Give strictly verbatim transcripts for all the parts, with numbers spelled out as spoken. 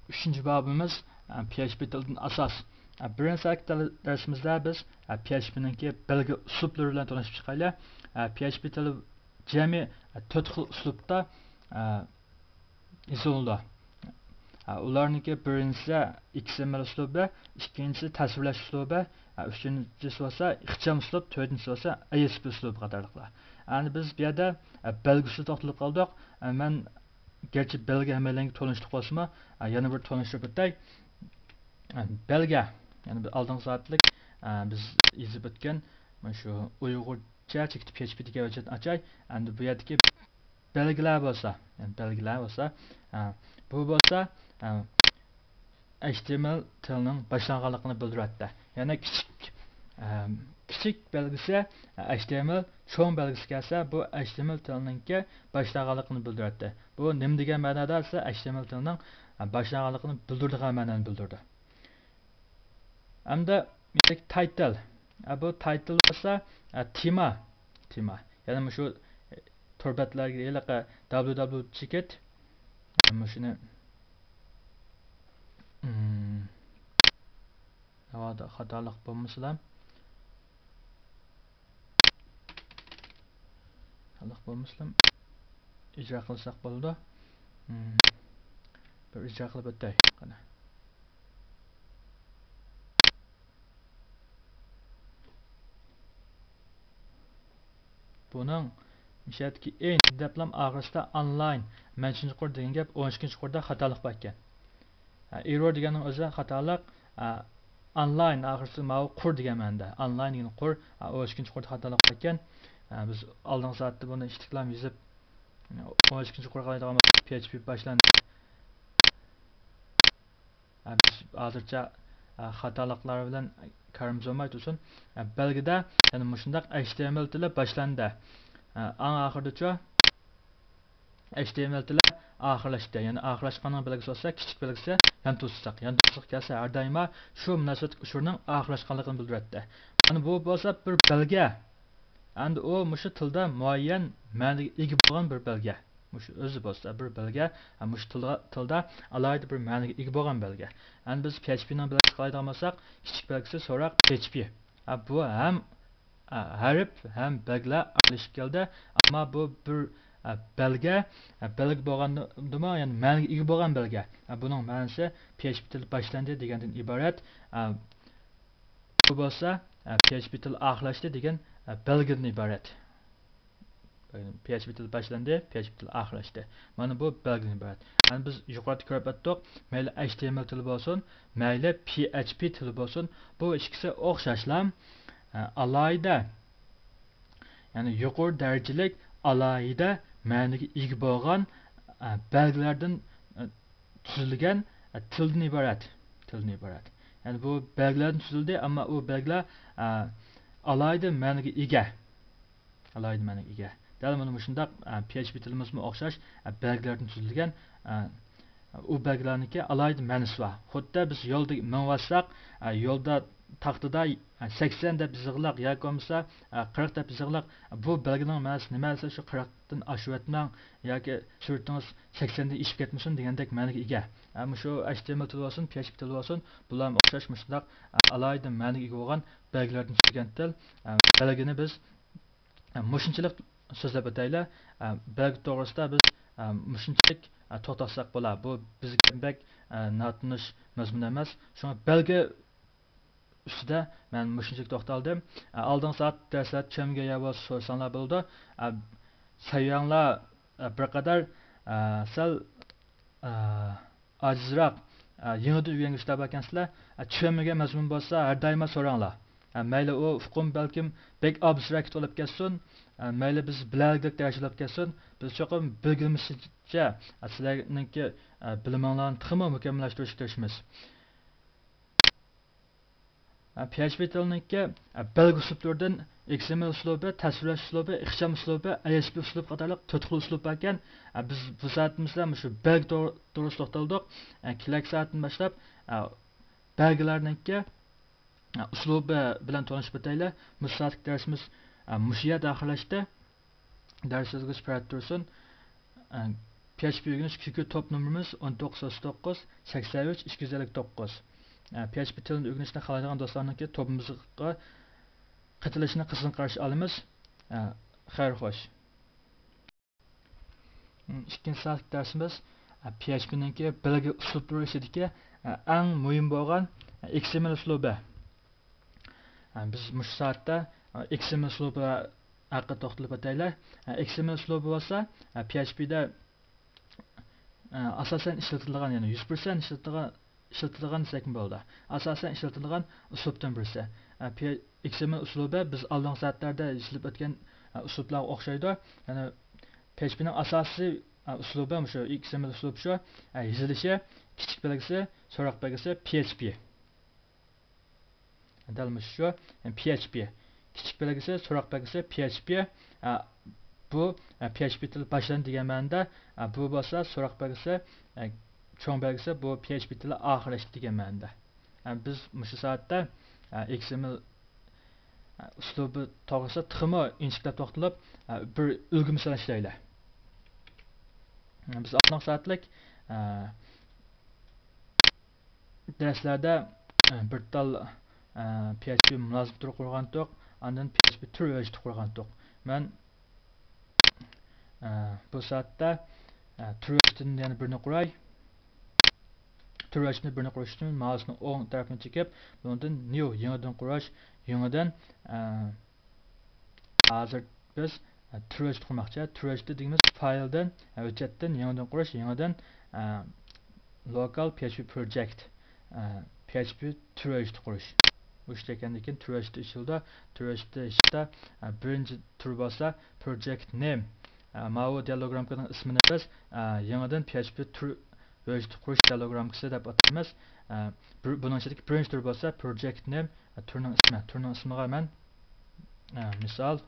ئۈچىنچى بابىمىز، ئە، پي ئەچ پى تىلىدىن ئاساس. ئە، بىرىنچى سائەتتىكى دەرسىمىزدە بىز، ئە، پي ئەچ پى نىڭكى بەلگە ئۇسلۇبلىرى بىلەن تونۇشۇپ چىقايلى. ئە، پي ئەچ پى تىلى جەمئىي، ئە، تۆت خىل ئۇسلۇبتا، ئە، يېزىلىدۇ. ئە، ئۇلارنىڭكى بىرىنچىسى ئېكس ئېم ئېل ئۇسلۇبى، ئىككىنچىسى تەسۋىرلەش ئۇسلۇبى، ئە، ئۈچىنچىسى بولسا ئىخچام ئۇسلۇب، تۆتىنچىسى بولسا ئەي ئېس پى ئۇسلۇبى قاتارلىقلار. ئەمدى بىز بۇ يەردە، ئە، بەلگە ئۈستىدە توختىلىپ قالدۇق. ئە، مەن گەرچە بەلگە ھەممەيلەنگە تونۇشلۇق بولسىمۇ، ئە، يەنە بىر تونۇشتۇرۇپ ئۆتەي. ئە، بەلگە، يەنى بىر ئالدىنقى سائەتلىك، ئە، بىز يېزىپ ئۆتكەن مانا شۇ ئۇيغۇرچە چېكىت پي ئېچ پى دېگەن ھۆججەتنى ئاچاي. ئەمدى بۇ يەردىكى بەلگىلەر بولسا، يەنى بەلگىلەر بولسا، ئە، بۇ بولسا، ئە، ئەيچ تى ئېم ئېل تىلىنىڭ باشلانغانلىقىنى بىلدۈرەتتى. يەنى كىچىك، ئە، كىچىك بەلگىسى ئەيچ تى ئېم ئېل، چوڭ بەلگىسى كەلسە، بۇ ئەيچ تى ئېم ئېل تىلىنىڭكى باشلانغانلىقىنى بىلدۈرەتتى. بۇ نېمە دېگەن مەنادا دېسە، ئەيچ تى ئېم ئېل تىلىنىڭ، ئە، باشلانغانلىقىنى بىلدۈرىدىغان مەنانى بىلدۈرىدۇ. ئەمدى تايتىل. ئە، بۇ تايتىل بولسا، ئە، تېما. تېما. يەنى مۇشۇ، ئە، تور بەتلەرگە ھېلىقى دابليۇ دابليۇ چېكىت. ئە، مۇشۇنى، ئىم، ناۋادا خاتالىق بولمىسىلا. خاتالىق بولمىسىلا ئىجرا قىلساق بولىدۇ. ئىم، بىر ئىجرا قىلىپ ئۆتەي. قېنى. بۇنىڭ مىشەدىكى ئېن دەپلام ئاخىرسىدا ئونلاين، مەنچىنچى قۇر دېگەن گەپ ئون ئىككىنچى قۇردا خاتالىق بار ئىكەن. ئېرور دېگەننىڭ ئۆزى خاتالىق. ئونلاين ئاخىرسى ماۋۇ قۇر دېگەن مەنىدە. ئونلاين دېگەن قۇر، ئون ئىككىنچى قۇردا خاتالىق بار ئىكەن. بىز ئالدىنقى سائەتتە بۇنى ئىشتىكلام يېزىپ، ئون ئىككىنچى قۇرغا قارايدىغان بولساق، پي ئېچ پى باشلاندى. بىز ھازىرچە خاتالىقلار بىلەن كارىمىز بولماي تۇرسۇن. بەلگىدە يەنە مۇشۇنداق ئەيچ تى ئېم ئېل تىلى باشلاندى. ئەڭ ئاخىرىدىچۇ؟ ئەيچ تى ئېم ئېل تىلى ئاخىرلاشتى. يەنى ئاخىرلاشقاننىڭ بەلگىسى بولسا، كىچىك بەلگىسى يانتۇ سىزىق. يانتۇ سىزىق كەلسە، ھەر دائىما شۇ مۇناسىۋەتلىك ئۇچۇرنىڭ ئاخىرلاشقانلىقىنى بىلدۈرەتتى. مانا بۇ بولسا بىر بەلگە. ئەمدى ئۇ مۇشۇ تىلدا مۇئەييەن مەنىگە ئىگە بولغان بىر بەلگە. مۇشۇ ئۆزى بولسا بىر بەلگە، ھە، مۇشۇ تىلغا، تىلدا ئالاھىدە بىر مەنىگە ئىگە بولغان بەلگە. ئەمدى بىز پي ئېچ پى نىڭ بەلگىسىگە قارايدىغان بولساق، كىچىك بەلگىسى سوراق پي ئېچ پى. ھە، بۇ ھەم، ھە، ھەرپ ھەم بەلگىلەر ئارىلىشىپ كەلدى. ئەمما بۇ بىر، ھە، بەلگە، ھە، بەلگە بولغاندىمۇ، يەنى مەنىگە ئىگە بولغان بەلگە. ھە، بۇنىڭ مەنىسى پي ئېچ پى تىلى باشلاندى دېگەندىن ئىبارەت. ھە، بۇ بولسا، ھە، پي ئېچ پى تىلى ئاخىرلاشتى دېگەن، ھە، بەلگىدىن ئىبارەت. پي ئېچ پى تىلى باشلاندى، پي ئېچ پى تىلى ئاخىرلاشتى. مانا بۇ بەلگىدىن ئىبارەت. ئەمدى بىز يۇقىرىدا كۆرۈپ ئۆتتۇق، مەيلى ئەيچ تى ئېم ئېل تىلى بولسۇن، مەيلى پي ئېچ پى تىلى بولسۇن، بۇ ئىككىسى ئوخشاشلا، ئە، ئالاھىدە، يەنى يۇقىرى دەرىجىلىك ئالاھىدە مەنىگە ئىگە بولغان، ئە، بەلگىلەردىن، ئە، تۈزۈلگەن، ئە، تىلدىن ئىبارەت. تىلدىن ئىبارەت. يەنى بۇ بەلگىلەردىن تۈزۈلدى، ئەمما ئۇ بەلگىلەر، ئە، ئالاھىدە مەنىگە ئىگە. ئالاھىدە مەنىگە ئىگە. دەل مانا مۇشۇنداق، ئە، پي ئېچ پى تىلىمىزمۇ ئوخشاش، ئە، بەلگىلەردىن تۈزۈلگەن، ئە، ئۇ بەلگىلەرنىڭكى ئالاھىدە مەنىسى بار. خۇددى بىز يولدا مېڭىۋاتساق، ئە، يولدا تاختىدا، ئە، سەكسەن دەپ يېزىقلىق ياكى بولمىسا، ئە، قىرىق دەپ يېزىقلىق، بۇ بەلگىنىڭ مەنىسى نېمە دېسە، شۇ قىرىقتىن ئاشۇۋەتمەڭ ياكى سۈرئىتىڭىز سەكسەندىن ئېشىپ كەتمىسۇن دېگەندەك مەنىگە ئىگە. ئە، مۇشۇ ئەيچ تى ئېم ئېل تىلى بولسۇن، پي ئېچ پى تىلى بولسۇن، بۇلارمۇ ئوخشاش مۇشۇنداق، ئە، ئالاھىدە مەنىگە ئىگە بولغان بەلگىلەردىن تۈزۈلگەن تىل. ئە، بەلگىنى بىز، ئە، مۇشۇنچىلىك سۆزلەپ ئۆتەيلى. ئە، بەلگە توغرىسىدا بىز، ئە، مۇشۇنچىلىك، ئە، توختالساق بولا. بۇ بىزگە بەك، ئە، ناتونۇش مەزمۇن ئەمەس. شۇڭا بەلگە ئۈستىدە مەن مۇشۇنچىلىك توختالدىم. ئە، ئالدىنقى سائەت دەرسلەردە چۈشەنمىگەن يەر بولسا سورىساڭلار بولىدۇ. ئە، سەۋىيەڭلار، ئە، بىر قەدەر، ئە، سەل، ئە، ئاجىزراق، ئە، يېڭىدىن ئۆگەنگۈچىلەر باركەنسىلەر. ئە، چۈشەنمىگەن مەزمۇن بولسا ھەر دائىما سوراڭلار. ئە، مەيلى ئۇ ئۇقۇم بەلكىم بەك ئابستراكت بولۇپ كەتسۇن، ئە، مەيلى بىز بىلەلىگۈدەك دەرىجە بولۇپ كەتسۇن، بىز چوقۇم بىلگىنىمىزچە، ئە، سىلەرنىڭكى، ئە، بىلىمىڭلارنى تېخىمۇ مۇكەممەللەشتۈرۈشكە تىرىشىمىز. پي ئېچ پى تىلىنىڭكى بەلگە ئۇسلۇبلىرىدىن ئېكس ئېم ئېل ئۇسلۇبى، تەسۋىرلەش ئۇسلۇبى، ئىخچام ئۇسلۇبى، ئەي ئېس پى ئۇسلۇبى قاتارلىق تۆت خىل ئۇسلۇب باركەن. بىز بۇ سائەتىمىزدە مۇشۇ بەلگە تو-، توغرىسىدا توختالدۇق. كېلەكى سائەتتىن باشلاپ بەلگىلەرنىڭكى ئۇسلۇبى بىلەن تونۇشۇپ ئۆتەيلى. مۇشۇ سائەتلىك دەرسىمىز مۇشۇ يەردە ئاخىرلاشتى. دەرسىڭىزگە سۈپەت تۇرسۇن. پي ئېچ پى ئۆگىنىش كۈنكى توپ نومۇرىمىز ئون توققۇز سەكسەن توققۇز، سەكسەن ئۈچ، ئىككى يۈز ئەللىك توققۇز. ئە، پي ئېچ پى تىلىنى ئۆگىنىشنى خالايدىغان دوستلارنىڭكى توپىمىزغا قېتىلىشىنى قىزغىن قارشى ئالىمىز. ئە، خەير خوش. ئىككىنچى سائەتلىك دەرسىمىز، ئە، پي ئېچ پى نىڭكى بەلگىلىك ئۇسلۇبلىرى ئىچىدىكى، ئە، ئەڭ مۇھىم بولغان، ئە، ئېكس ئېم ئېل ئۇسلۇبى. ئە، بىز مۇشۇ سائەتتە، ئە، ئېكس ئېم ئېل ئۇسلۇبى ھەققىدە توختىلىپ ئۆتەيلى. ئە، ئېكس ئېم ئېل ئۇسلۇبى بولسا، ئە، پي ئېچ پى دە، ئە، ئاساسەن ئىشلىتىلىدىغان، يەنى يۈز پىرسەنت ئىشلىتىلىدىغان، ئىشلىتىلىدىغان دېسەكمۇ بولىدۇ. ئاساسەن ئىشلىتىلىدىغان ئۇسلۇبتىن بىرسى. ئە، پي-، ئېكس ئېم ئېل ئۇسلۇبى بىز ئالدىنقى سائەتلەردە ئىشلىتىپ ئۆتكەن، ئە، ئۇسلۇبلارغا ئوخشايدۇ. يەنى پي ئېچ پى نىڭ ئاساسىي، ئە، ئۇسلۇبى مۇشۇ ئېكس ئېم ئېل ئۇسلۇبى شۇ. ئە، يېزىلىشى، كىچىك بەلگىسى، سوراق بەلگىسى، پي ئېچ پى. دەل مۇشۇ شۇ، پي ئېچ پى. كىچىك بەلگىسى، سوراق بەلگىسى، پي ئېچ پى. ئە، بۇ، ئە، پي ئېچ پى تىلى باشلاندى دېگەن مەنىدە، ئە، بۇ بولسا سوراق بەلگىسى، ئە، چوڭ بەلگىسى، بۇ پي ئېچ پى تىلى ئاخىرلاشتى دېگەن مەنىدە. ئە، بىز مۇشۇ سائەتتە، ئە، ئېكس ئېم ئېل، ئە، ئۇسلۇبى توغرىسىدا تېخىمۇ ئىنچىكىلەپ توختىلىپ، ئە، بىر ئۈلگە مىسال ئىشلەيلى. ئە، بىز ئالدىنقى سائەتلىك، ئە، دەرسلەردە، ئە، بىر تال، ئە، پي ئېچ پى مۇلازىمە تۈرى قۇرغانتۇق، ئاندىن پي ئېچ پى تۈر ھۆججىتى قۇرغانتۇق. مەن، ئە، بۇ سائەتتە، ئە، تۈر ھۆججىتىدىن يەنە بىرنى قۇراي. تۈر ھۆججىتىدىن بىرنى قۇرۇش ئۈچۈن مائۇسنىڭ ئوڭ تەرىپىنى چېكىپ، بۇنىڭدىن نيۇ، يېڭىدىن قۇرۇش، يېڭىدىن، ئە، ھازىر بىز، ئە، تۈر ھۆججىتى قۇرماقچى. تۈر ھۆججىتى دېگىنىمىز فايلدىن، ئە، ھۆججەتتىن يېڭىدىن قۇرۇش، يېڭىدىن، ئە، لوكال پي ئېچ پى پروجېكت، ئە، پي ئېچ پى تۈر ھۆججىتى قۇرۇش. بۇ ئىشتە ئىكەندىن كېيىن تۈر ھۆججىتى ئېچىلىدۇ. تۈر ھۆججىتى ئىچىدە، ئە، بىرىنچى تۈر بولسا پروجېكت نېم. ئە، ماۋۇ دىئالوگرامكىنىڭ ئىسمىنى بىز، ئە، يېڭىدىن پي ئېچ پى تۈر ھۆججىتى قۇرۇش دىئالوگرامكىسى دەپ ئاتايمىز. ئە، بىر، بۇنىڭ ئىچىدىكى بىرىنچى تۈر بولسا پروجېكت نېم، ئە، تۈرنىڭ ئىسمى. تۈرنىڭ ئىسمىغا مەن، ئە، مىسال،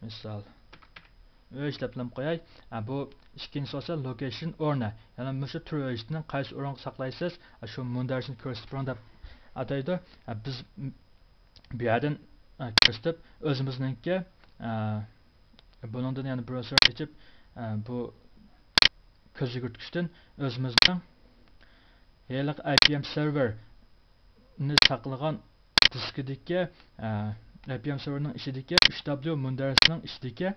مىسال، ھۆججەت دەپ نام قوياي. ئە، بۇ ئىككىنچىسى بولسا لوكېيشن ئورنى. يەنى مۇشۇ تۈر ھۆججىتىنى قايسى ئورۇنغا ساقلايسىز، ئە، شۇ مۇندەرىجىنى كۆرسىتىپ بېرىڭ دەپ ئاتايدۇ. ئە، بىز بۇ يەردىن، ئە، كۆرسىتىپ، ئۆزىمىزنىڭكى، ئە، بۇنىڭدىن يەنە بروسېر ئېچىپ، ئە، بۇ كۆز يۈگۈرتكۈچتىن ئۆزىمىزنىڭ ھېلىقى ئاي پى ئېم سېرۋېرنى ساقلىغان دىسكىدىكى، ئە، ئاي پى ئېم سېرۋېرنىڭ ئىچىدىكى ئۈچ دابليۇ مۇندەرىجىنىڭ ئىچىدىكى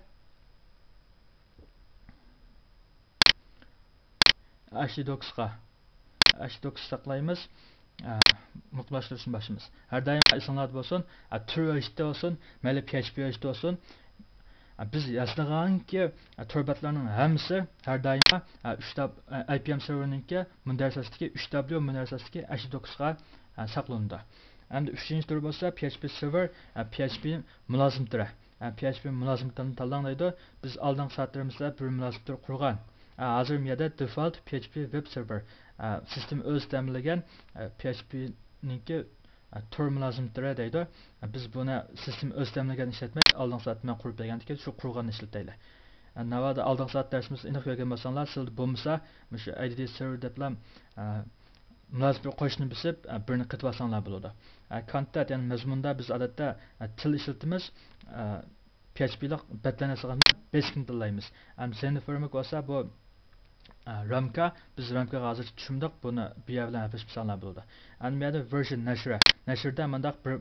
ئەش دى دوكسقا، ئەش دى دوكس ساقلايمىز. ئە، مۇقىملاشتۇرۇشنى باشلايمىز. ھەر دائىم ئېسىڭلاردا بولسۇن، ئە، تۈر ھۆججىتى بولسۇن، مەيلى پي ئېچ پى ھۆججىتى بولسۇن. ئە، بىز ياسىغانكى، ئە، تور بەتلەرنىڭ ھەممىسى ھەر دائىم، ئە، ئۈچ داب-، ئە، ئاي پى ئېم سېرۋېرنىڭكى مۇندەرىجە ئاساسىدىكى، ئۈچ دابليۇ مۇندەرىجە ئاساسىدىكى ئەش دى دوكسقا، ئە، ساقلىنىدۇ. ئەمدى ئۈچىنچى تۈر بولسا پي ئېچ پى سېرۋېر، ئە، پي ئېچ پى مۇلازىمە تۈرى. ئە، پي ئېچ پى مۇلازىمە تۈرىنى تاللاڭ دەيدۇ. بىز ئالدىنقى سائەتلىرىمىزدە بىر مۇلازىمە تۈرى قۇرغان. ئە، ھازىر مۇ يەردە دېفولت پي ئېچ پى ۋېب سېرۋېر، ئە، سىستېما ئۆزى تەمىنلىگەن، ئە، پي ئېچ پى نىڭكى، ئە، تور مۇلازىمە تۈرى دەيدۇ. ئە، بىز بۇنى سىستېما ئۆزى تەمىنلىگەن ئىشلەتمەي، ئالدىنقى سائەتتە مەن قۇرۇپ بەرگەندىكىن شۇ قۇرغاننى ئىشلىتەيلى. ئە، ناۋادا ئالدىنقى سائەت دەرسىمىزدە ئېنىق كۆرگەن بولساڭلار، سىلەردە بولمىسا، مۇشۇ ئەي دى دى سېرۋېر دەپلا، ئە، مۇلازىمە تۈرى قوشۇنى بېسىپ، ئە، بىرنى قېتىۋالساڭلار بولىدۇ. ئە، كونتېنت، يەنى مەزمۇندا بىز ئادەتتە، ئە، تىل ئىشلىتىمىز، ئە، پي ئېچ پى لىق بەتلەرنى ياسىغاندا بېسىكنى تاللايمىز. ئەمدى سېنتېر فرېمۋورك بولسا بۇ، ئە، رامكا، بىز رامكىغا ھازىرچە چۈشمىدۇق، بۇنى بۇ يەر بىلەن ھەپىلىشىپ ساڭلار بولىدۇ. ئەمدى بۇ يەردە ۋېرژن نەشرى، نەشرىدە مۇنداق بىر،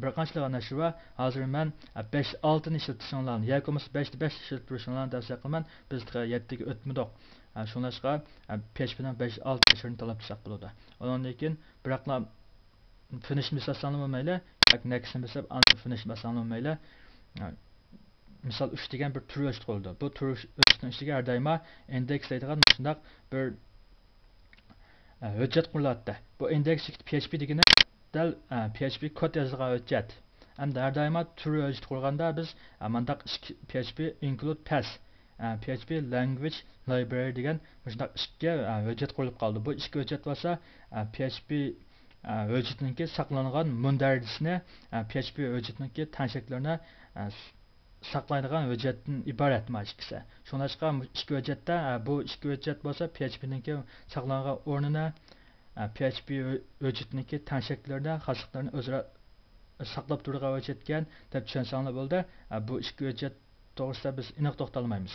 بىر قانچىلىغان نەشرى بار. ھازىر مەن، ئە، بەش ئالتىنى ئىشلىتىشىڭلارنى ياكى بولمىسا بەشتە بەشنى ئىشلىتىپ تۇرۇشۇڭلارنى تەۋسىيە قىلىمەن. بىز تېخى يەتتىگە ئۆتمىدۇق. ئە، شۇڭلاشقا، ئە، پي ئېچ پى نىڭ بەش ئالتە نەشرىنى تاللاپ تۇرساق بولىدۇ. ئۇنىڭدىن كېيىن بىراقلا فىنىشنى بېسىۋالساڭلارمۇ مەيلى، ياكى نېكىستنى بېسىپ، ئاندىن فىنىش باسساڭلارمۇ مەيلى. مىسال، ئۈچ دېگەن بىر تۈر ھۆججەت قۇرۇلىدۇ. بۇ تۈر ھۆججىتىنىڭ ئىچىگە ھەر دائىما ئىندېكس دەيدىغان مۇشۇنداق بىر، ئە، ھۆججەت قۇرۇلاتتى. بۇ ئىندېكس پي ئېچ پى دېگىنى دەل، ئە، پي ئېچ پى كود يازىدىغان ھۆججەت. ئەمدى ھەر دائىما تۈر ھۆججەت قۇرغاندا بىز، ئە، مانداق ئىككى پي ئېچ پى ئىنكلۇد پەس، ئە، پي ئېچ پى لانگۋېج لايبرارى دېگەن مۇشۇنداق ئىككى، ئە، ھۆججەت قۇرۇلۇپ قالىدۇ. بۇ ئىككى ھۆججەت بولسا، ئە، پي ئېچ پى، ئە، ھۆججىتىنىڭكى ساقلانغان مۇندەرىجىسىنى، ئە، پي ئېچ پى ھۆججىتىنىڭكى تەڭشەكلىرىنى، ئە، ساقلايدىغان ھۆججەتتىن ئىبارەت مانا ئىككىسى. شۇڭلاشقا مۇ-، ئىككى ھۆججەتتە، ئە، بۇ ئىككى ھۆججەت بولسا پي ئېچ پى نىڭكى ساقلانغان ئورنىنى، ئە، پي ئېچ پى ھۆ-، ھۆججىتىنىڭكى تەڭشەكلىرىنى، خاسلىقلىرىنى ئۆزئارا ساقلاپ تۇرىدىغان ھۆججەتكەن دەپ چۈشەنسەڭلار بولدى. ئە، بۇ ئىككى ھۆججەت توغرىسىدا بىز ئېنىق توختالمايمىز.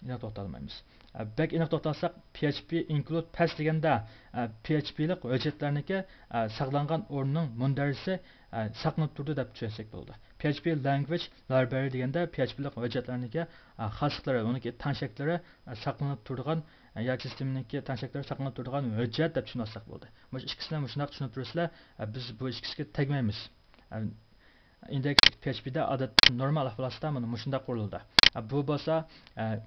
ئېنىق توختالمايمىز. ئە، بەك ئېنىق توختالساق، پي ئېچ پى ئىنكلۇد پەس دېگەندە، ئە، پي ئېچ پىلىق ھۆججەتلەرنىڭكى، ئە، ساقلانغان ئورنىنىڭ مۇندەرىجىسى، ئە، ساقلىنىپ تۇرىدۇ دەپ چۈشەنسەك بولىدۇ. پي ئېچ پى لانگۋېج لايبرارى دېگەندە پي ئېچ پىلىق ھۆججەتلەرنىڭكى، ئە، خاسلىقلىرى، ئۇنىڭكى تەڭشەكلىرى، ئە، ساقلىنىپ تۇرىدىغان، ئە، ياكى سىستېمىنىڭكى تەڭشەكلىرى ساقلىنىپ تۇرىدىغان ھۆججەت دەپ چۈشىنىۋالساق بولىدۇ. مۇشۇ ئىككىسىنى مۇشۇنداق چۈشىنىپ تۇرىسىلەر، ئە، بىز بۇ ئىككىسىگە تەگمەيمىز. ئە، ئىندېكس پي ئېچ پىدە ئادەتتە نورمال ئەھۋالاتتا مانا مۇشۇنداق قۇرۇلىدۇ. ئە، بۇ بولسا، ئە،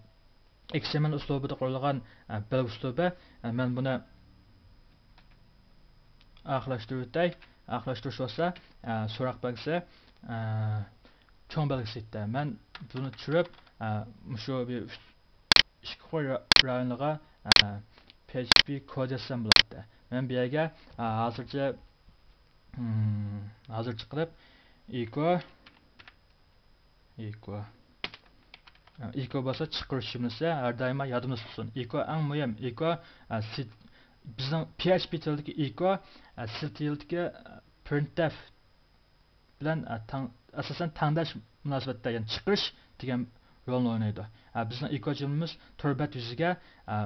ئېكس ئېم ئېل ئۇسلۇبىدا قۇرۇلغان، ئە، بەلگە ئۇسلۇبى. ئە، مەن بۇنى ئاخىرلاشتۇرۇۋېتەي. ئاخىرلاشتۇرۇش بولسا، ئە، سوراق بەلگىسى، ئە، چوڭ بەلگىسى ئىدى. مەن بۇنى چۈشۈرۈپ، ئە، مۇشۇ بىر ئۈچ ئىككى قوي را-، رايونىغا، ئە، پي ئېچ پى كود يازسام بولاتتى. مەن بۇ يەرگە، ئە، ھازىرچە، ھازىرچە قىلىپ ئېكو، ئېكو، ئە، ئېكو بولسا چىقىرىش جۈملىسى، ھەر دائىم يادىمىزدا تۇرسۇن. ئېكو ئەڭ مۇھىم. ئېكو، ئە، سىت-، بىزنىڭ پي ئېچ پى تىلىدىكى ئېكو، ئە، سىل تىلىدىكى، ئە، پرىنتېف بىلەن، ئە، تەڭ، ئاساسەن تەڭداش مۇناسىۋەتتە، يەنى چىقىرىش دېگەن رولنى ئوينايدۇ. ئە، بىزنىڭ ئېكو جۈملىمىز تور بەت يۈزىگە، ئە،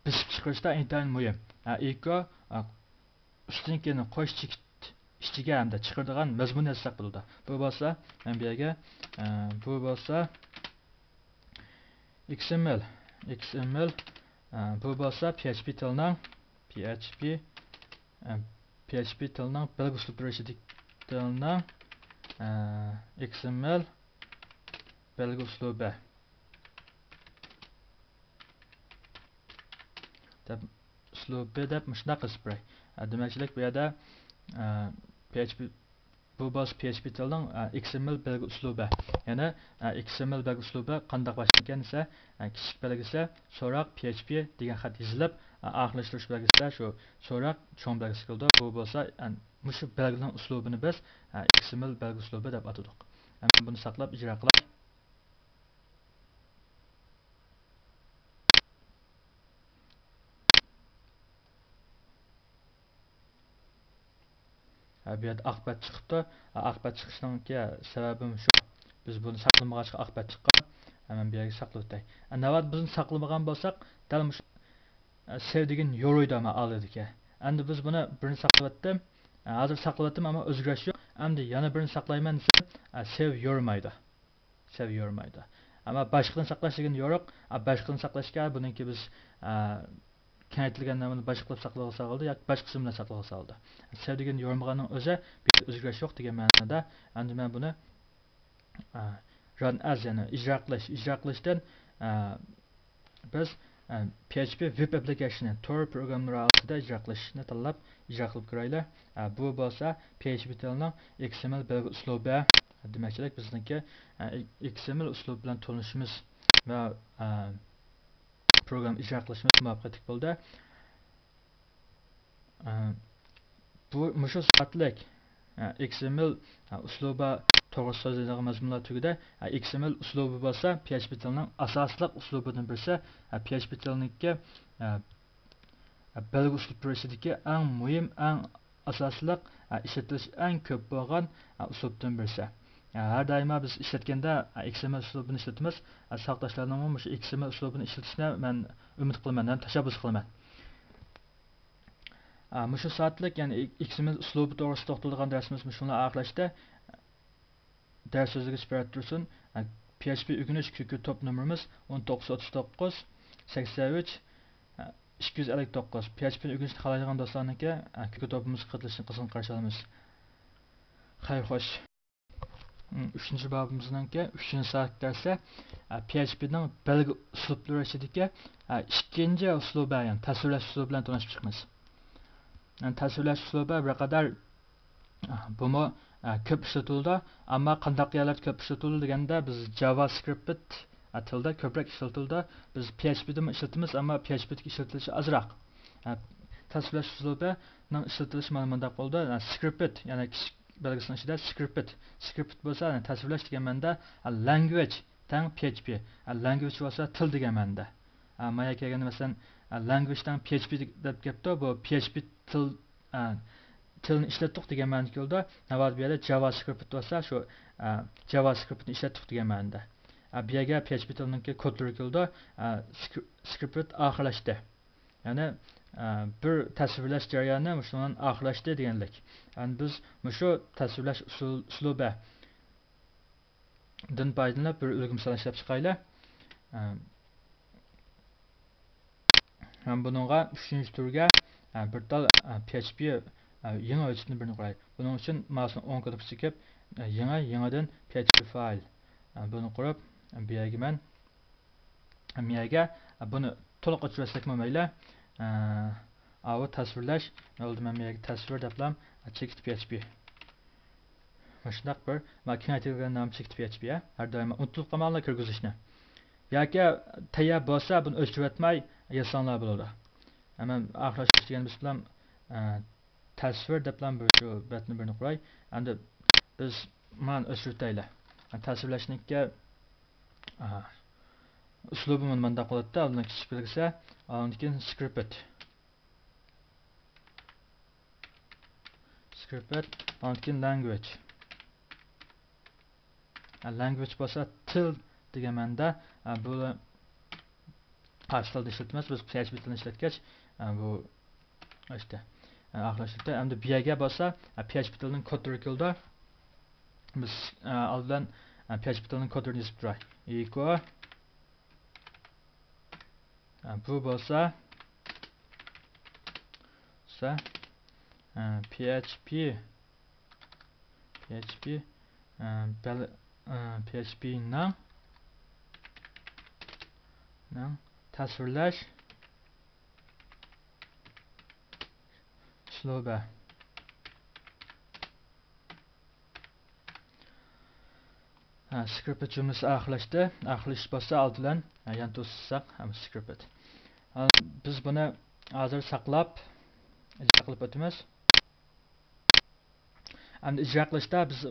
بېسىپ چىقىرىشتا ئىنتايىن مۇھىم. ئە، ئېكو، ئە، ئۈستۈنكىنى قوش چېكىت ئىچىگە ھەمدە چىقىرىدىغان مەزمۇن يازساق بولىدۇ. بۇ بولسا، مەن بۇ يەرگە، ئە، بۇ بولسا ئېكس ئېم ئېل، ئېكس ئېم ئېل، ئە، بۇ بولسا پي ئېچ پى تىلىنىڭ، پي ئېچ پى، ئە، پي ئېچ پى تىلىنىڭ بەلگە ئۇسلۇبلىرى ئىچىدىكى تىلنىڭ، ئە، ئېكس ئېم ئېل بەلگە ئۇسلۇبى دەپ، ئۇسلۇبى دەپ مۇشۇنداق يېزىپ بېرەي. ئە، دېمەكچىلىك بۇ يەردە، ئە، پي ئېچ پى بۇ بولسا پي ئېچ پى تىلىنىڭ، ئە، ئېكس ئېم ئېل بەلگە ئۇسلۇبى. يەنى، ئە، ئېكس ئېم ئېل بەلگە ئۇسلۇبى قانداق باشلىنىدىكەن دېسە، ئە، كىچىك بەلگىسى سوراق پي ئېچ پى دېگەن خەت يېزىلىپ، ئە، ئاخىرلاشتۇرۇش بەلگىسىدە شۇ سوراق چوڭ بەلگىسى كېلىدۇ. بۇ بولسا، ئە، مۇشۇ بەلگىنىڭ ئۇسلۇبىنى بىز، ئە، ئېكس ئېم ئېل بەلگە ئۇسلۇبى دەپ ئاتىدۇق. ئە، مەن بۇنى ساقلاپ ئىجرا قىلاي. ھە، بۇ يەردە ئاق بەت چىقىپتۇ. ئاق بەت چىقىشنىڭكى سەۋەبىمۇ شۇ. بىز بۇنى ساقلىمىغاچقا ئاق بەت چىققان. ھە، مەن بۇ يەرگە ساقلىۋېتەي. ھە، ناۋادا بىز بۇنى ساقلىمىغان بولساق، دەل مۇشۇ، ھە، سېۋ دېگەن يورۇيدۇ ئەمما ئالدىدىكى. ئەمدى بىز بۇنى بىرنى ساقلىۋەتتىم. ھە، ھازىر ساقلىۋەتتىم، ئەمما ئۆزگىرىش يوق. ئەمدى يەنە بىرنى ساقلايمەن دېسەم، ھە، سېۋ يورۇمايدۇ. سەۋىيە يورۇمايدۇ. ئەمما باشقىدىن ساقلاش دېگەن يورۇق. ئە، باشقىدىن ساقلاشقا بۇنىڭكى بىز، ئە، كېڭەيتىلگەن نامىنى باشقا قىلىپ ساقلىغىلى بولىدۇ ياكى باشقا ئىسىم بىلەن ساقلىغىلى بولىدۇ. سەۋ دېگەن يورۇمىغاننىڭ ئۆزى بۇ يەردە ئۆزگىرىش يوق دېگەن مەنىدە. ئەمدى مەن بۇنى، ئە، ران ئەز، يەنى ئىجرا قىلىش، ئىجرا قىلىشتىن، ئە، بىز، ئە، پي ئېچ پى ۋېب ئەپلىكېيشنى تور پروگراممىلىرى ئارىسىدا ئىجرا قىلىشنى تاللاپ ئىجرا قىلىپ كۆرەيلى. ئە، بۇ بولسا پي ئېچ پى تىلىنىڭ ئېكس ئېم ئېل بەلگە ئۇسلۇبى. دېمەكچىلىك بىزنىڭكى، ئە، ئېكس ئېم ئېل ئۇسلۇبى بىلەن تونۇشىمىز ۋە، ئە، پروگرامما ئىجرا قىلىشىمىز مۇۋەپپەقىيەتلىك بولدى. ئە، بۇ، مۇشۇ سائەتلىك، ئە، ئېكس ئېم ئېل، ئە، ئۇسلۇبى توغرىسىدا سۆزلەيدىغان مەزمۇنلار تۈگىدى. ئە، ئېكس ئېم ئېل ئۇسلۇبى بولسا پي ئېچ پى تىلىنىڭ ئاساسلىق ئۇسلۇبىدىن بىرسى. ئە، پي ئېچ پى تىلىنىڭكى، ئە، بەلگە ئۇسلۇبلىرى ئىچىدىكى ئەڭ مۇھىم، ئەڭ ئاساسلىق، ئىشلىتىلىشى ئەڭ كۆپ بولغان ئۇسلۇبتىن بىرسى. ھەر دائىم بىز ئىشلەتكەندە ئېكس ئېم ئېل ئۇسلۇبىنى ئىشلىتىمىز. ساۋاقداشلارنىڭمۇ مۇشۇ ئېكس ئېم ئېل ئۇسلۇبىنى ئىشلىتىشىنى مەن ئۈمىد قىلىمەن ھەم تەشەببۇس قىلىمەن. مۇشۇ سائەتلىك، يەنى ئېكس ئېم ئېل ئۇسلۇبى توغرىسىدا توختىلىدىغان دەرسىمىز مۇشۇ بىلەن ئاخىرلاشتى. دەرس سۆزلىگۈچى بېرىپ تۇرسۇن. پي ئېچ پى ئۆگىنىش كۈلكە توپ نومۇرىمىز ئون توققۇز ئوتتۇز توققۇز سەكسەن ئۈچ ئىككى يۈز ئەللىك توققۇز. پي ئېچ پى نى ئۆگىنىشنى خالايدىغان دوستلارنىڭكى، ئە، كۈلكە توپىمىزغا قېتىلىشىنى قىزغىن قارشى ئالىمىز. خەير خوش. ئۈچىنچى بابىمىزنىڭكى ئۈچىنچى سائەت دەرسى، ئە، پي ئېچ پى نىڭ بەلگە ئۇسلۇبلىرى ئىچىدىكى، ئە، ئىككىنچى ئۇسلۇبى، يەنى تەسۋىرلەش ئۇسلۇبى بىلەن تونۇشۇپ چىقىمىز. يەنى تەسۋىرلەش ئۇسلۇبى بىر قەدەر بۇمۇ، ئە، كۆپ ئىشلىتىلىدۇ. ئەمما قانداق يەرلەردە كۆپ ئىشلىتىلىدۇ دېگەندە، بىز جاۋا سكرىپت، ئە، تىلدا كۆپرەك ئىشلىتىلىدۇ. بىز پي ئېچ پى دىمۇ ئىشلىتىمىز، ئەمما پي ئېچ پى دىكى ئىشلىتىلىشى ئازراق. ئە، تەسۋىرلەش ئۇسلۇبىنىڭ ئىشلىتىلىشى مانا مۇنداق بولىدۇ. ئە، سكرىپت، يەنى كىچىك بەلگىسىنىڭ ئىچىدە سكرىپت. سكرىپت بولسا، يەنى تەسۋىرلەش دېگەن مەنىدە، ئە، لانگۋېج تەڭ پي ئېچ پى. ئە، لانگۋېج بولسا تىل دېگەن مەنىدە. ئە، مايا كەلگەندە، مەسىلەن، ئە، لانگۋېج تەڭ پي ئېچ پى دەپ كەپتۇ. بۇ پي ئېچ پى تىل ئە، تىلنى ئىشلەتتۇق دېگەن مەنىدە كېلىدۇ. ناۋادا بۇ يەردە جاۋا سكرىپت بولسا، شۇ، ئە، جاۋا سكرىپتنى ئىشلەتتۇق دېگەن مەنىدە. ئە، بۇ يەرگە پي ئېچ پى تىلىنىڭكى كودلىرى كېلىدۇ. ئە، سكرىپت ئاخىرلاشتى. يەنى، ئە، بىر تەسۋىرلەش جەريانى مۇشۇنىڭ بىلەن ئاخىرلاشتى دېگەنلىك. يەنى بىز مۇشۇ تەسۋىرلەش ئۇسۇل-، ئۇسلۇبىدىن پايدىلىنىپ بىر ئۈلگە مىسال ئىشلەپ چىقايلى. ئە، ھەم بۇنىڭغا ئۈچىنچى تۈرگە، ئە، بىر تال، ئە، پي ئېچ پى، ئە، يېڭى ھۆججەتنى بىرنى قۇراي. بۇنىڭ ئۈچۈن مائۇسنىڭ ئوڭ كۇنۇپكىسىغا كېلىپ، ئە، يېڭى، يېڭىدىن پي ئېچ پى فايل، ئە، بۇنى قۇرۇپ، بۇ يەرگە مەن، بۇ يەرگە، ئە، بۇنى تولۇق ئۆچۈرۈۋەتسەكمۇ مەيلى. ئە، ئاۋۇ تەسۋىرلەش، ئالدى مەن بۇ يەرگە تەسۋىر دەپلا، ئە، چېكىت پي ئېچ پى. مۇشۇنداق بىر، مانا كېڭەيتىلگەن نام چېكىت پي ئېچ پى، ھە؟ ھەر دائىم ئۇنتۇلۇپ قالماڭلار كىرگۈزۈشنى. ياكى تەييار بولسا، بۇنى ئۆچۈرۈۋەتمەي يازساڭلار بولىدۇ. ھە، مەن ئاخىرلاشتۇرۇش دېگەن بىز بىلەن، ئە، تەسۋىر دەپلا بىر شۇ بەتنى بىرنى قۇراي. ئەمدى بىز مانا ئۆچۈرۈۋېتەيلى. تەسۋىرلەشنىڭكى، ئە، ئۇسلۇبى مانا مۇنداق بولاتتى. ئالدىن كىچىك بەلگىسى، ئاندىن كېيىن سكرىپت. سكرىپت، ئاندىن كېيىن لانگۋېج. لانگۋېج بولسا تىل دېگەن مەنىدە، بۇ پارس تىلىدا ئىشلىتىمىز، بىز پي ئېچ پى تىلىنى ئىشلەتكەچ، بۇ ئىشتە ئاخىرلاشتۇرۇپتۇ. ئەمدى بۇ يەرگە بولسا پي ئېچ پى تىلىنىڭ كودلىرى كېلىدۇ. بىز ئالدى بىلەن پي ئېچ پى تىلىنىڭ كودلىرىنى يېزىپ تۇراي. ئېكو، بۇ بولسا، بولسا، پي ئېچ پى، پي ئېچ پى، بەل-، پي ئېچ پى نىڭ، نىڭ تەسۋىرلەش ئۇسلۇبى. ھە، سكرىپت جۈملىسى ئاخىرلاشتى. ئاخىرلىشىش بولسا ئالدى بىلەن، ھە، يەنە توسۇساق، ھەم سكرىپت. ھە، بىز بۇنى ھازىر ساقلاپ، ئىجرا قىلىپ ئۆتىمىز. ئەمدى ئىجرا قىلىشتا بىز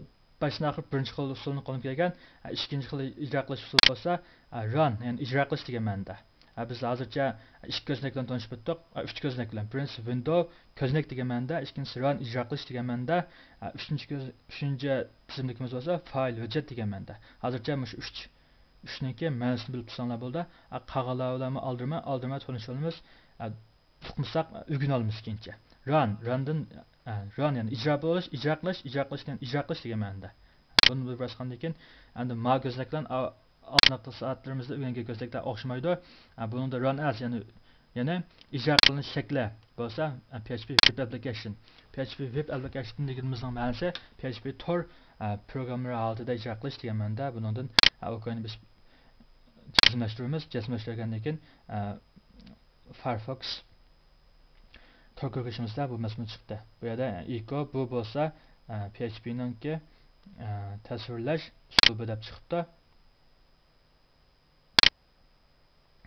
باشتىن ئاخىر بىرىنچى خىل ئۇسۇلنى قوللىنىپ كەلگەن. ئىككىنچى خىل ئىجرا قىلىش ئۇسۇلى بولسا، ران، يەنى ئىجرا قىلىش دېگەن مەنىدە. بىز ھازىرچە ئىككى كۆزنەك بىلەن تونۇشۇپ ئۆتتۇق. ئۈچ كۆزنەك بىلەن. بىرىنچىسى ۋىندوۋ، كۆزنەك دېگەن مەنىدە، ئىككىنچىسى ران، ئىجرا قىلىش دېگەن مەنىدە. ئۈچىنچى كۆز-، ئۈچىنچى تىزىملىكىمىز بولسا فايل، ھۆججەت دېگەن مەنىدە. ھازىرچە مۇشۇ ئۈچ، ئۈچنىڭكى مەنىسىنى بىلىپ تۇرساڭلار بولدى. قالغانلار بىلەنمۇ ئالدىرىماي، ئالدىرىماي تونۇشۇۋالىمىز. ئۇقمىساق ئۆگىنىۋالىمىز كېيىنچە. ران، راندىن، ئە، ران، يەنى ئىجرا بولۇش، ئىجرا قىلىش، ئىجرا قىلىشتىن ئىجرا قىلىش دېگەن مەنىدە. بۇنى بىلىپ باشلىغاندىن كېيىن، ئەمدى ما كۆزنەك بىلەن ئا-، ئالدىنقى سائەتلىرىمىزدە ئۆگەنگەن كۆزنەكلەر ئوخشىمايدۇ. ئە، بۇنىڭدا ران ئەس، يەنى، يەنى ئىجرا قىلىنىش شەكلى بولسا، ئە، پي ئېچ پى ۋېب ئەپلىكەيشن. پي ئېچ پى ۋېب ئەپلىكەيشن دېگىنىمىزنىڭ مەنىسى پي ئېچ پى تور، ئە، پروگراممېر ھالىتىدە ئىجرا قىلىش دېگەن مەنىدە. بۇنىڭدىن، ئە، ئوكۇينى بىز جەزملەشتۈرىمىز. جەزملەشتۈرگەندىن كېيىن، ئە، فايرفوكس تور كۆرگۈچىمىزدە بۇ مەزمۇن چىقتى. بۇ يەردە ئېكو، بۇ بولسا، ئە، پي ئېچ پى نىڭكى، ئە، تەسۋىرلەش ئۇسلۇبى دەپ چىقىپتۇ.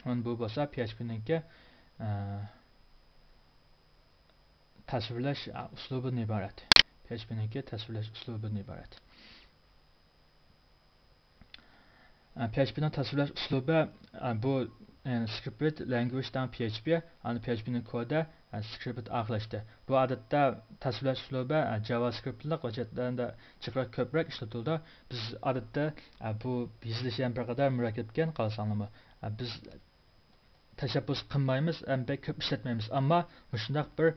مانا بۇ بولسا پي ئېچ پى نىڭكى، ئە، تەسۋىرلەش، ئە، ئۇسلۇبىدىن ئىبارەت. پي ئېچ پى نىڭكى تەسۋىرلەش ئۇسلۇبىدىن ئىبارەت. پي ئېچ پى نىڭ تەسۋىرلەش ئۇسلۇبى، بۇ، يەنى سكرىپت لانگۋېج دەڭ پي ئېچ پى، ئاندىن پي ئېچ پى نىڭ كودى، سكرىپت ئاخىرلاشتى. بۇ ئادەتتە تەسۋىرلەش ئۇسلۇبى جاۋا سكرىپتلىق ھۆججەتلەردە جىقراق كۆپرەك ئىشلىتىلىدۇ. بىز ئادەتتە، بۇ يېزىلىشى ھەم بىر قەدەر مۇرەككەپكەن، قارىساڭلارمۇ. بىز تەشەببۇس قىلمايمىز، ھەم بەك كۆپ ئىشلەتمەيمىز. ئەمما مۇشۇنداق بىر،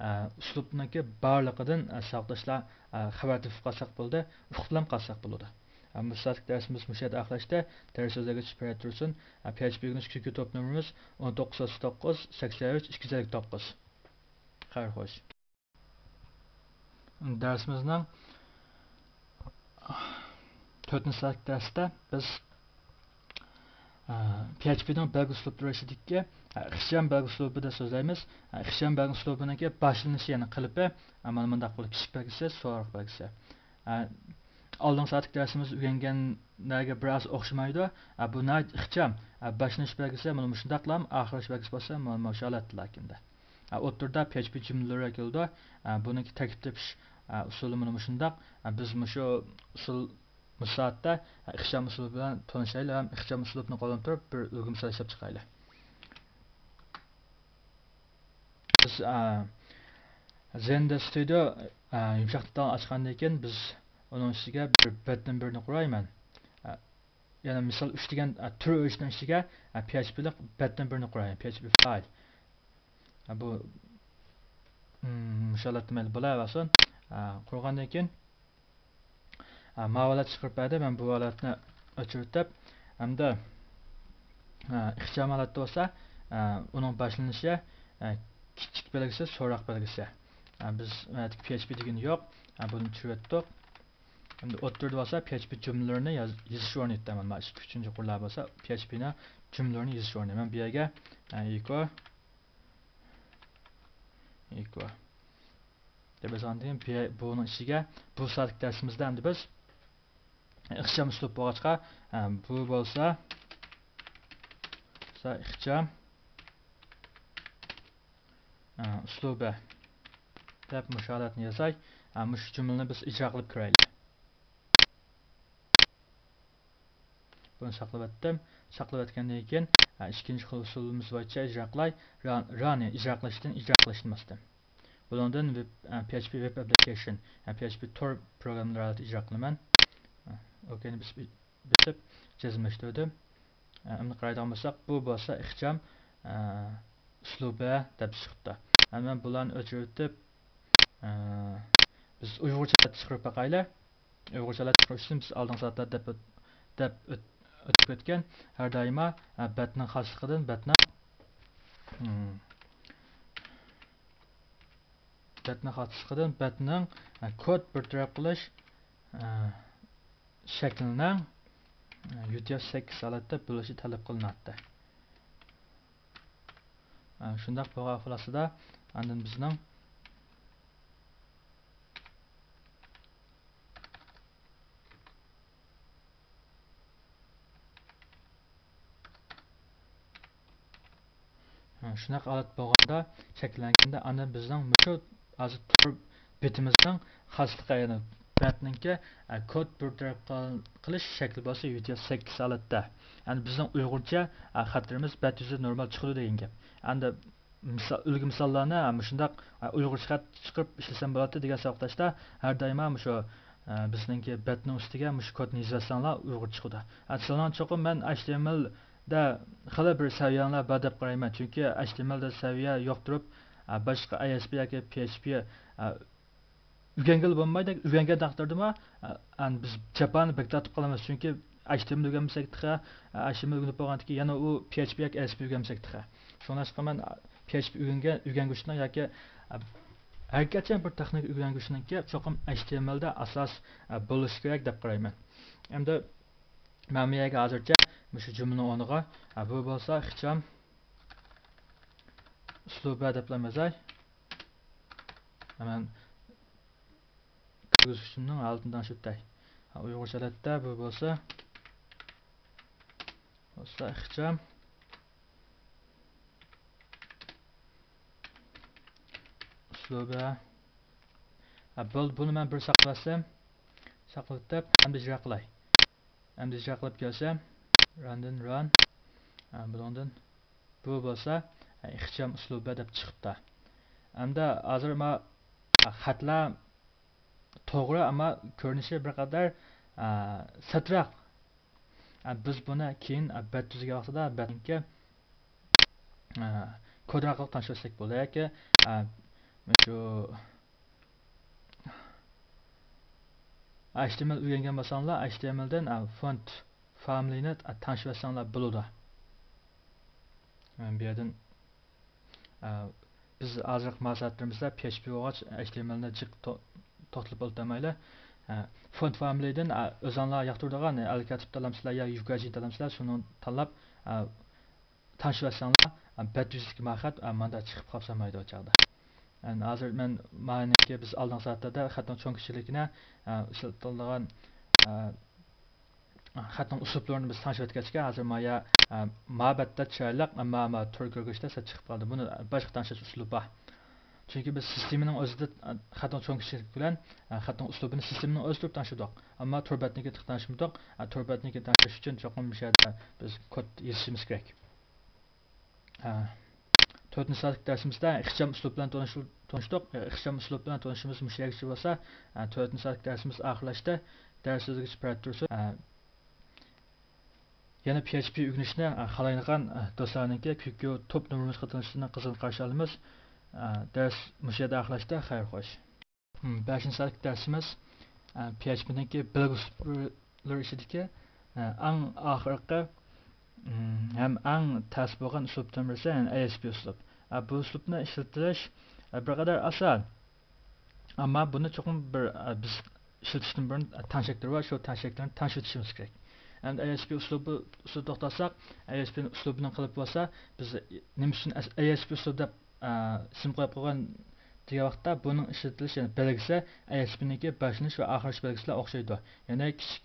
ئە، ئۇسلۇبنىڭكى بارلىقىدىن، ئە، ساۋاقداشلار، ئە، خەۋەر تېپىپ قالساق بولدى، ئۇقۇپلام قالساق بولىدۇ. ئە، بۇ سائەتلىك دەرسىمىز مۇشۇ يەردە ئاخىرلاشتى. دەرس ئۆزلەرگە چۈشۈپ بېرىپ تۇرسۇن. ئە، پي ئېچ پى ئۆگىنىش كۆكى توپ نومۇرىمىز ئون توققۇز ئوتتۇز توققۇز، سەكسەن ئۈچ، ئىككى يۈز ئەللىك توققۇز. خەير خوش. دەرسىمىزنىڭ تۆتىنچى سائەت دەرستە بىز، ئە، پي ئېچ پى نىڭ بەلگە ئۇسلۇبلىرى ئىچىدىكى، ئە، ئىخچام بەلگە ئۇسلۇبىدا سۆزلەيمىز. ئە، ئىخچام بەلگە ئۇسلۇبىنىڭكى باشلىنىشى، يەنى قېلىپى، ئە، مانا مۇنداق بولىدۇ. كىچىك بەلگىسى، سوراق بەلگىسى. ئە، ئالدىنقى سائەتلىك دەرسىمىزدە ئۆگەنگەنلەرگە بىر ئاز ئوخشىمايدۇ. ئە، بۇ ناھايىتى ئىخچام. ئە، باشلىنىش بەلگىسى مانا مۇشۇنداقلا، ئاخىرلىشىش بەلگىسى بولسا مانا مۇشۇ ھالەتتىلا ئىكەندە. ئوتتۇرىدا پي ئېچ پى جۈملىلىرى كېلىدۇ. بۇنىڭكى تەركىب تېپىش ئۇسۇلى مانا مۇشۇنداق. بىز مۇشۇ ئۇسۇل، مۇشۇ سائەتتە ئىخچام ئۇسۇلى بىلەن تونۇشايلى ھەم ئىخچام ئۇسلۇبنى قوللىنىپ تۇرۇپ بىر ئۈلگە مىسال ئىشلەپ چىقايلى. بىز، ئە، زېندە ستۇدىيو، ئە، يۇمشاق دېتالنى ئاچقاندىن كېيىن بىز ئۇنىڭ ئۈستىگە بىر بەتنى بىرنى قۇرايمەن. ئە، يەنى مىسال، ئۈچ دېگەن، ئە، تۈر ئۆچنىڭ ئىچىگە، ئە، پي ئېچ پىلىق بەتنىڭ بىرىنى قۇراي، پي ئېچ پى فايل. ئە، بۇ، ئىم، مۇشۇ ھالەتتە مەيلى بولاۋەرسۇن. ئە، قۇرغاندىن كېيىن، ئە، ماۋۇ ھالەتتە چىقىرىپ بەردى. مەن بۇ ھالەتنى ئۆچۈرۈۋېتىپ، ھەمدە، ئە، ئىخچام ھالەتتە بولسا، ئە، ئۇنىڭ باشلىنىشى، ئە، كىچىك بەلگىسى، سوراق بەلگىسى. ئە، بىز، ئە، پي ئېچ پى دېگىنى يوق. ئە، بۇنى چۈشۈرۈۋەتتۇق. ئەمدى ئوتتۇرىدا بولسا پي ئېچ پى جۈملىلىرىنى ياز-، يېزىش ئورنى ئېيتتىم. مانا ئىككى، ئۈچىنچى قۇرلار بولسا پي ئېچ پى نى جۈملىلىرىنى يېزىش ئورنى. مەن بۇ يەرگە، ئە، ئىكو، ئىكو دەپ يازغاندىن كېيىن، بۇ يە-، بۇنىڭ ئىچىگە، بۇ سائەتلىك دەرسىمىزدە ئەمدى بىز ئىخچام ئۇسلۇب بولغاچقا، ئە، بۇ بولسا، بولسا ئىخچام، ئە، ئۇسلۇبى دەپ مۇشۇ ھالەتنى يازاي. ئە، مۇشۇ جۈملىنى بىز ئىجرا قىلىپ كۆرەيلى. بۇنى ساقلىۋەتتىم. ساقلىۋەتكەندىن كېيىن، ئە، ئىككىنچى خىل ئۇسۇلىمىز بويىچە ئىجرا قىلاي. را-، رانى ئىجرا قىلىشتىن، ئىجرا قىلىشتىن باستىم. بۇنىڭدىن ۋېب، ئە، پي ئېچ پى ۋېب ئەپلىكېيشن، ئە، پي ئېچ پى تور پروگراممىلىرى ھالىتىدە ئىجرا قىلىمەن. ئە، ئوكەينى بېسىپ، بېسىپ جەزملەشتۈردۈم. ئە، ئەمدى قارايدىغان بولساق، بۇ بولسا ئىخچام، ئە، ئۇسلۇبى دەپ چىقىپتۇ. ئەمدى مەن بۇلارنى ئۆچۈرۈۋېتىپ، ئە، بىز ئۇيغۇرچە چىقىرىپ باقايلى. ئۇيغۇرچە ھالەتتە چىقىرىش ئۈچۈن بىز ئالدىنقى سائەتتە دەپ ئۆت-، دەپ ئۆت-، ئۆتۈپ كەتكەن. ھەر دائىما، ئە، بەتنىڭ خاسلىقىدىن، بەتنىڭ، ئىم، بەتنىڭ خاسلىقىدىن بەتنىڭ، ئە، كود بىر تەرەپ قىلىش، ئە، شەكلىنىڭ، ئە، يۇ تى ئېف سەككىز ھالەتتە بولۇشى تەلەپ قىلىناتتى. ئە، شۇنداق بولغان خۇلاسىدا ئاندىن بىزنىڭ ھە، شۇنداق ھالەت بولغاندا، شەكىللەنگەندە، ئاندىن بىزنىڭ مۇشۇ ھازىر تور بېتىمىزنىڭ خاسلىقى، يەنى بەتنىڭكى، ئە، كود بىر تەرەپ قىل-، قىلىش شەكلى بولسا يۇ تى ئېف سەككىز ھالەتتە. يەنى بىزنىڭ ئۇيغۇرچە، ئە، خەتلىرىمىز بەت يۈزىدە نورمال چىقىدۇ دېگەن گەپ. ئەمدى مىسال، ئۈلگە مىساللارنى، ئە، مۇشۇنداق، ئە، ئۇيغۇرچە خەت چىقىرىپ ئىشلىسەم بولاتتى دېگەن ساۋاقداشلار ھەر دائىما مۇشۇ، ئە، بىزنىڭكى بەتنىڭ ئۈستىگە مۇشۇ كودنى يېزىۋەتسەڭلار ئۇيغۇرچە چىقىدۇ. ئە، سىلەرنىڭ چوقۇم مەن ئەيچ تى ئېم ئېل دە خېلى بىر سەۋىيەڭلار بار دەپ قارايمەن. چۈنكى ئەيچ تى ئېم ئېل دە سەۋىيە يوق تۇرۇپ، ئە، باشقا ئاي ئېس پى ياكى پي ئېچ پى، ئە، ئۆگەنگىلى بولمايدۇ. ئۆگەنگەن تەقدىردىمۇ، ئە، ئەن بىز جاپانى بەك تارتىپ قالىمىز. چۈنكى ئەيچ تى ئېم ئەل ئۆگەنمىسەك تېخى، ئەيچ تى ئېم ئەل ئۆگىنىپ بولغاندىن كېيىن يەنە ئۇ پي ئېچ پى ياكى ئاي ئېس پى ئۆگەنمىسەك تېخى. شۇڭلاشقا مەن، ئە، پي ئېچ پى ئۆگەنگەن، ئۆگەنگۈچىنىڭ ياكى، ئە، ھەرقاچان بىر تېخنىكا ئۆگەنگۈچىنىڭكى چوقۇم ئەيچ تى ئېم ئەل دە ئاساس، ئە، بولۇشى كېرەك دەپ قارايمەن. ئەمدى مەن بۇ يەرگە ھازىرچە مۇشۇ جۈملىنىڭ ئورنىغا، ئە، بۇ بولسا ئىخچام ئۇسلۇبى دەپلا يازاي. مەن كىرگۈزگۈچىمنىڭ ھالىتىنى تەڭشىپ ئۆتەي. ئۇيغۇرچە ھالەتتە بۇ بولسا، بولسا ئىخچام ئۇسلۇبى. ھە، بولدى، بۇنى مەن بىر ساقلىۋەتسەم، ساقلىتىپ، ئەمدى ئىجرا قىلاي. ئەمدى ئىجرا قىلىپ كەلسەم، راندىن ران. ھە، بۇنىڭدىن بۇ بولسا، ئىخچام ئۇسلۇبى دەپ چىقىپتۇ. ئەمدى ھازىر ما خەتلەر توغرا، ئەمما كۆرۈنۈشى بىر قەدەر، ئە، سەتراق. ئە، بىز بۇنى كېيىن، ئە، بەت تۈزگەن ۋاقتىدا بەتنىڭكى، ئە، كودى ئارقىلىق تونۇشتۇرساق بولىدۇ. ياكى، ئە، مۇشۇ ئەيچ تى ئېم ئەل ئۆگەنگەن بولساڭلار، ئەيچ تى ئېم ئەل دىن، ئە، فونت فامىلىنى، ئە، تونۇشتۇرساڭلار بولىدۇ. مەن بۇ يەردىن، ئە، بىز ھازىرقى مۇلازىمەتلىرىمىزدە پي ئېچ پى بولغاچ، ئەيچ تى ئېم ئەلنى جىق تو-، توختىلىپ ئولتۇرمايلى. ئە، فونت فامىلىدىن، ئە، ئۆزۈڭلار ياقتۇرىدىغان، ئە، ئەلكاتىپ تاللامسىلەر يا يۇ كېي جى تاللامسىلەر، شۇنى تاللاپ، ئە، تونۇشتۇرساڭلار، ئە، بەت يۈزىدىكى ما خەت، ئە، ماندا چىقىپ قالسا بولمايدۇ ئۇ چاغدا. ئەن ھازىر مەن مانىڭكى بىز ئالدىنقى سائەتلەردە خەتنىڭ چوڭ كىچىكلىكىنى، ئە، ئىشلىتىلىدىغان، ئە، خەتنىڭ ئۇسلۇبلىرىنى بىز تەڭشەۋەتكەچكە، ھازىر مايا، ئە، مۇھەببەتتە چىرايلىق، ئەمما، ئەمما تور كۆرگۈچتە سەل چىقىپ قالدى. بۇنى باشقا تەڭشەش ئۇسلۇبى بار. چۈنكى بىز سىستېمىنىڭ ئۆزىدە، ئە، خەتنىڭ چوڭ كىچىكلىكى بىلەن، ئە، خەتنىڭ ئۇسلۇبىنى سىستېمىنىڭ ئۆزى تۇرۇپ تەڭشىدۇق. ئەمما تور بەتنىكى تەڭشىمىدۇق. ئە، تور بەتنىكى تەڭشەش ئۈچۈن چوقۇم مۇشۇ يەردە بىز كود يېزىشىمىز كېرەك. ئە، تۆتىنچى سائەتلىك دەرسىمىزدە ئىخچام ئۇسلۇب بىلەن تونۇش-، تونۇشتۇق. ئە، ئىخچام ئۇسلۇب بىلەن تونۇشۇشىمىز مۇشۇ يەرگىچە بولسا، ئە، تۆتىنچى سائەتلىك دەرسىمىز ئاخىرلاشتى. دەرس ئۆزگىچە پرەتتۇرسۇ. ئە، يەنە پي ئېچ پى ئۆگىنىشنى، ئە، خالايدىغان، ئە، دوستلارنىڭكى كيۇ كيۇ توپ نومۇرىمىزغا قېتىلىشىنى قىزغىن قارشى ئالىمىز. ئە، دەرس مۇشۇ يەردە ئاخىرلاشتى. خەير خوش. ھىم، بەشىنچى سائەتلىك دەرسىمىز، ئە، پي ئېچ پى نىڭكى بەلگە ئۇسلۇبلىرى ئىچىدىكى، ئە، ئەڭ ئاخىرقى، ھىم، ھەم ئەڭ تەس بولغان ئۇسلۇبتىن بىرسى، يەنى ئەي ئېس پى ئۇسلۇب. ئە، بۇ ئۇسلۇبنى ئىشلىتىش، ئە، بىر قەدەر ئاسان. ئەمما بۇنى چوقۇم بىر، ئە، بىز ئىشلىتىشتىن بۇرۇن، ئە، تەڭشەكلىرى بار، شۇ تەڭشەكلەرنى تەڭشىۋېتىشىمىز كېرەك. ئەمدى ئەي ئېس پى ئۇسلۇبى ئۈستىدە توختالساق، ئەي ئېس پى ئۇسلۇبىنىڭ قېلىپى بولسا، بىز نېمە ئۈچۈن ئەي ئېس پى ئۇسلۇبى دەپ، ئە، ئىسىم قويۇپ قويغان دېگەن ۋاقىتتا، بۇنىڭ ئىشلىتىلىش، يەنى بەلگىسى ئەي ئېس پى نىڭكى باشلىنىش ۋە ئاخىرلىشىش بەلگىسى بىلەن ئوخشايدۇ. يەنى كىچىك،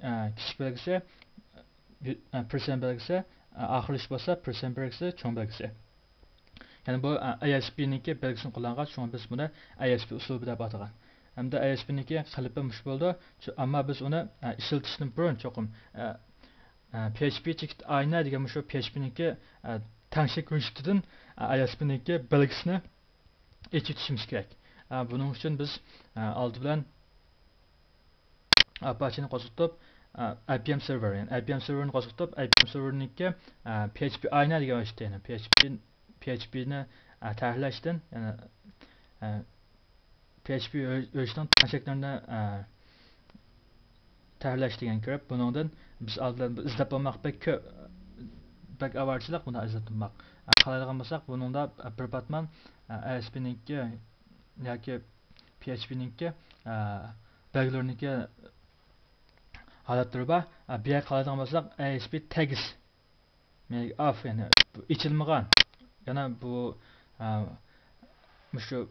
ئە، كىچىك بەلگىسى، ئە، پىرسەنت بەلگىسى، ئە، ئاخىرلىشىش بولسا پىرسەنت بەلگىسى، چوڭ بەلگىسى. يەنى بۇ، ئە، ئەي ئېس پى نىڭكى بەلگىسىنى قوللانغان، شۇڭا بىز بۇنى ئەي ئېس پى ئۇسلۇبى دەپ ئاتىغان. ھەمدە ئەي ئېس پى نىڭكى قېلىپى مۇشۇ بولىدۇ. شۇ، ئەمما بىز ئۇنى، ئە، ئىشلىتىشتىن بۇرۇن چوقۇم، ئە، ئە، پي ئېچ پى چېكىت ئاينە دېگەن مۇشۇ پي ئېچ پى نىڭكى، ئە، تەڭشەك ھۆججىتىدىن، ئە، ئەي ئېس پى نىڭكى بەلگىسىنى ئېچىۋېتىشىمىز كېرەك. ئە، بۇنىڭ ئۈچۈن بىز، ئە، ئالدى بىلەن ئاپاچىنى قوزغىتىپ، ئە، ئاي پى ئېم سېرۋېر، يەنى ئاي پى ئېم سېرۋېرنى قوزغىتىپ، ئاي پى ئېم سېرۋېرنىڭكى، ئە، پي ئېچ پى ئاينە دېگەن ھۆججەتتە، يەنى پي ئېچ پى، پي ئېچ پى نى، ئە، تەھرىرلەشتىن، يەنى، ئە، پي ئېچ پى ھۆ-، ھۆججىتىنىڭ تەڭشەكلىرىنى، ئە، تەھرىرلەش دېگەنگە كىرىپ، بۇنىڭدىن بىز ئالدى بىلەن ئىزدەپ بولماق بەك كۆ-، بەك ئاۋارىچىلىق، بۇنداق ئىزدەپ بولماق. ئە، قالايدىغان بولساق، بۇنىڭدا بىر پاتمان، ئە، ئەي ئېس پى نىڭكى ياكى پي ئېچ پى نىڭكى، ئە، بەلگىلىرىنىڭكى ھالەتلىرى بار. ئە، بۇ يەرگە قارايدىغان بولساق، ئەي ئېس پى تەگىس. مەيلى ئاف، يەنى بۇ ئېچىلمىغان. يەنە بۇ، ئە، مۇشۇ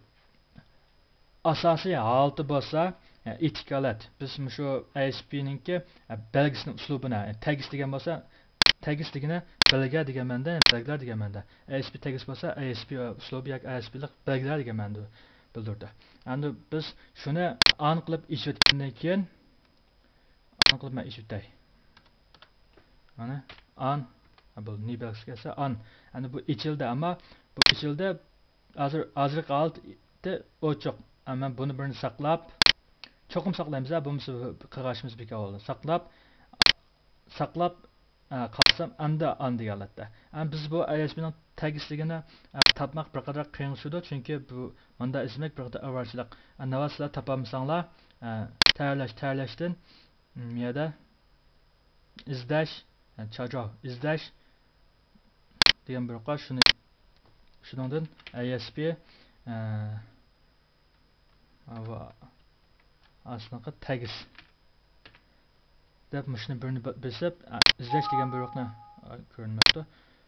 ئاساسىي ھالىتى بولسا، ئە، ئېتىكالەت. بىز مۇشۇ ئەي ئېس پى نىڭكى، ئە، بەلگىسىنىڭ ئۇسلۇبىنى، ئە، تەگىس دېگەن بولسا، تەگىس دېگىنى بەلگە دېگەن مەنىدە، بەلگىلەر دېگەن مەنىدە. ئەي ئېس پى تەگىس بولسا، ئەي ئېس پى ئۇسلۇبى ياكى ئەي ئېس پى لىق بەلگىلەر دېگەن مەنىدە بىلدۈرىدۇ. ئەمدى بىز شۇنى ئان قىلىپ ئېچىۋەتكەندىن كېيىن، ئان قىلىپ مەن ئېچىۋېتەي. مانا، ئان. ھە، بولدى. نى بەلگىسى كەلسە، ئان. ئەمدى بۇ ئېچىلدى، ئەمما بۇ ئېچىلدى. ھازىر، ھازىرقى ھالىتى ئوچۇق. ئەمما بۇنى بىرنى ساقلاپ، چوقۇم ساقلايمىز، ھە، بولمىسا قىلغان ئىشىمىز بىكار بولىدۇ. ساقلاپ، ساقلاپ، ئە، قالسام ئەمدى ئان دېگەن ھالەتتە. ئەمما بىز بۇ ئەي ئېس پى نىڭ تەگىسلىكىنى، ئە، تاپماق بىر قەدەر قىيىنغا چۈشىدۇ، چۈنكى بۇ مۇنداق ئىزدىمەك بىر قەدەر ئاۋارىچىلىق. ئە، ناۋادا سىلەر تاپالمىساڭلار، ئە، تەھرىرلەش، تەھرىرلەشتىن، م، يەردە ئىزدەش، ئە، چاجاۋ، ئىزدەش دېگەن بىر قار شۇنى، شۇنىڭدىن ئەي ئېس پى، ئە، ۋا-، ئاستىنقى تەگىس دەپ مۇشۇنى بىرنى بە-، بېسىپ، ئە، ئىزدەش دېگەن بۇيرۇقنى، ئە، كۆرۈنمەپتۇ.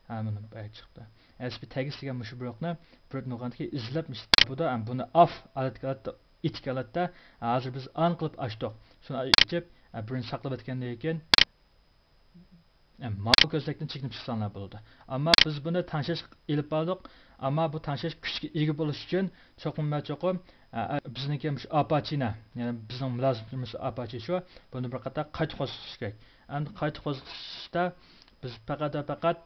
ھە، مانا بۇ چىقتى. ئەي ئېس پى تەگىس دېگەن مۇشۇ بۇيرۇقنى بىر نۇقتىدىكى ئىزدەپ مۇشۇ تاپىدۇ. ھە، بۇنى ئاف ھالەتكە ئالاتتى، ئېتىك ھالەتتە. ھازىر بىز ئان قىلىپ ئاچتۇق. شۇنى ئېچىپ، ئە، بىرنى ساقلاپ ئۆتكەندىن كېيىن، ئە، ماۋۇ كۆزنەكتىن چېكىنىپ چىقساڭلار بولىدۇ. ئەمما بىز بۇنى تەڭشەش ئېلىپ باردۇق. ئەمما بۇ تەڭشەش كۈچكە ئىگە بولۇش ئۈچۈن چوقۇم ۋە چوقۇم، ئە، ئە، بىزنىڭكى مۇشۇ ئاپاچىنى، يەنى بىزنىڭ مۇلازىمىتىمىز ئاپاچى شۇ، بۇنى بىر قېتىم قايتا قوزغىتىش كېرەك. ئەمدى قايتا قوزغىتىشتا بىز پەقەت ۋە پەقەت،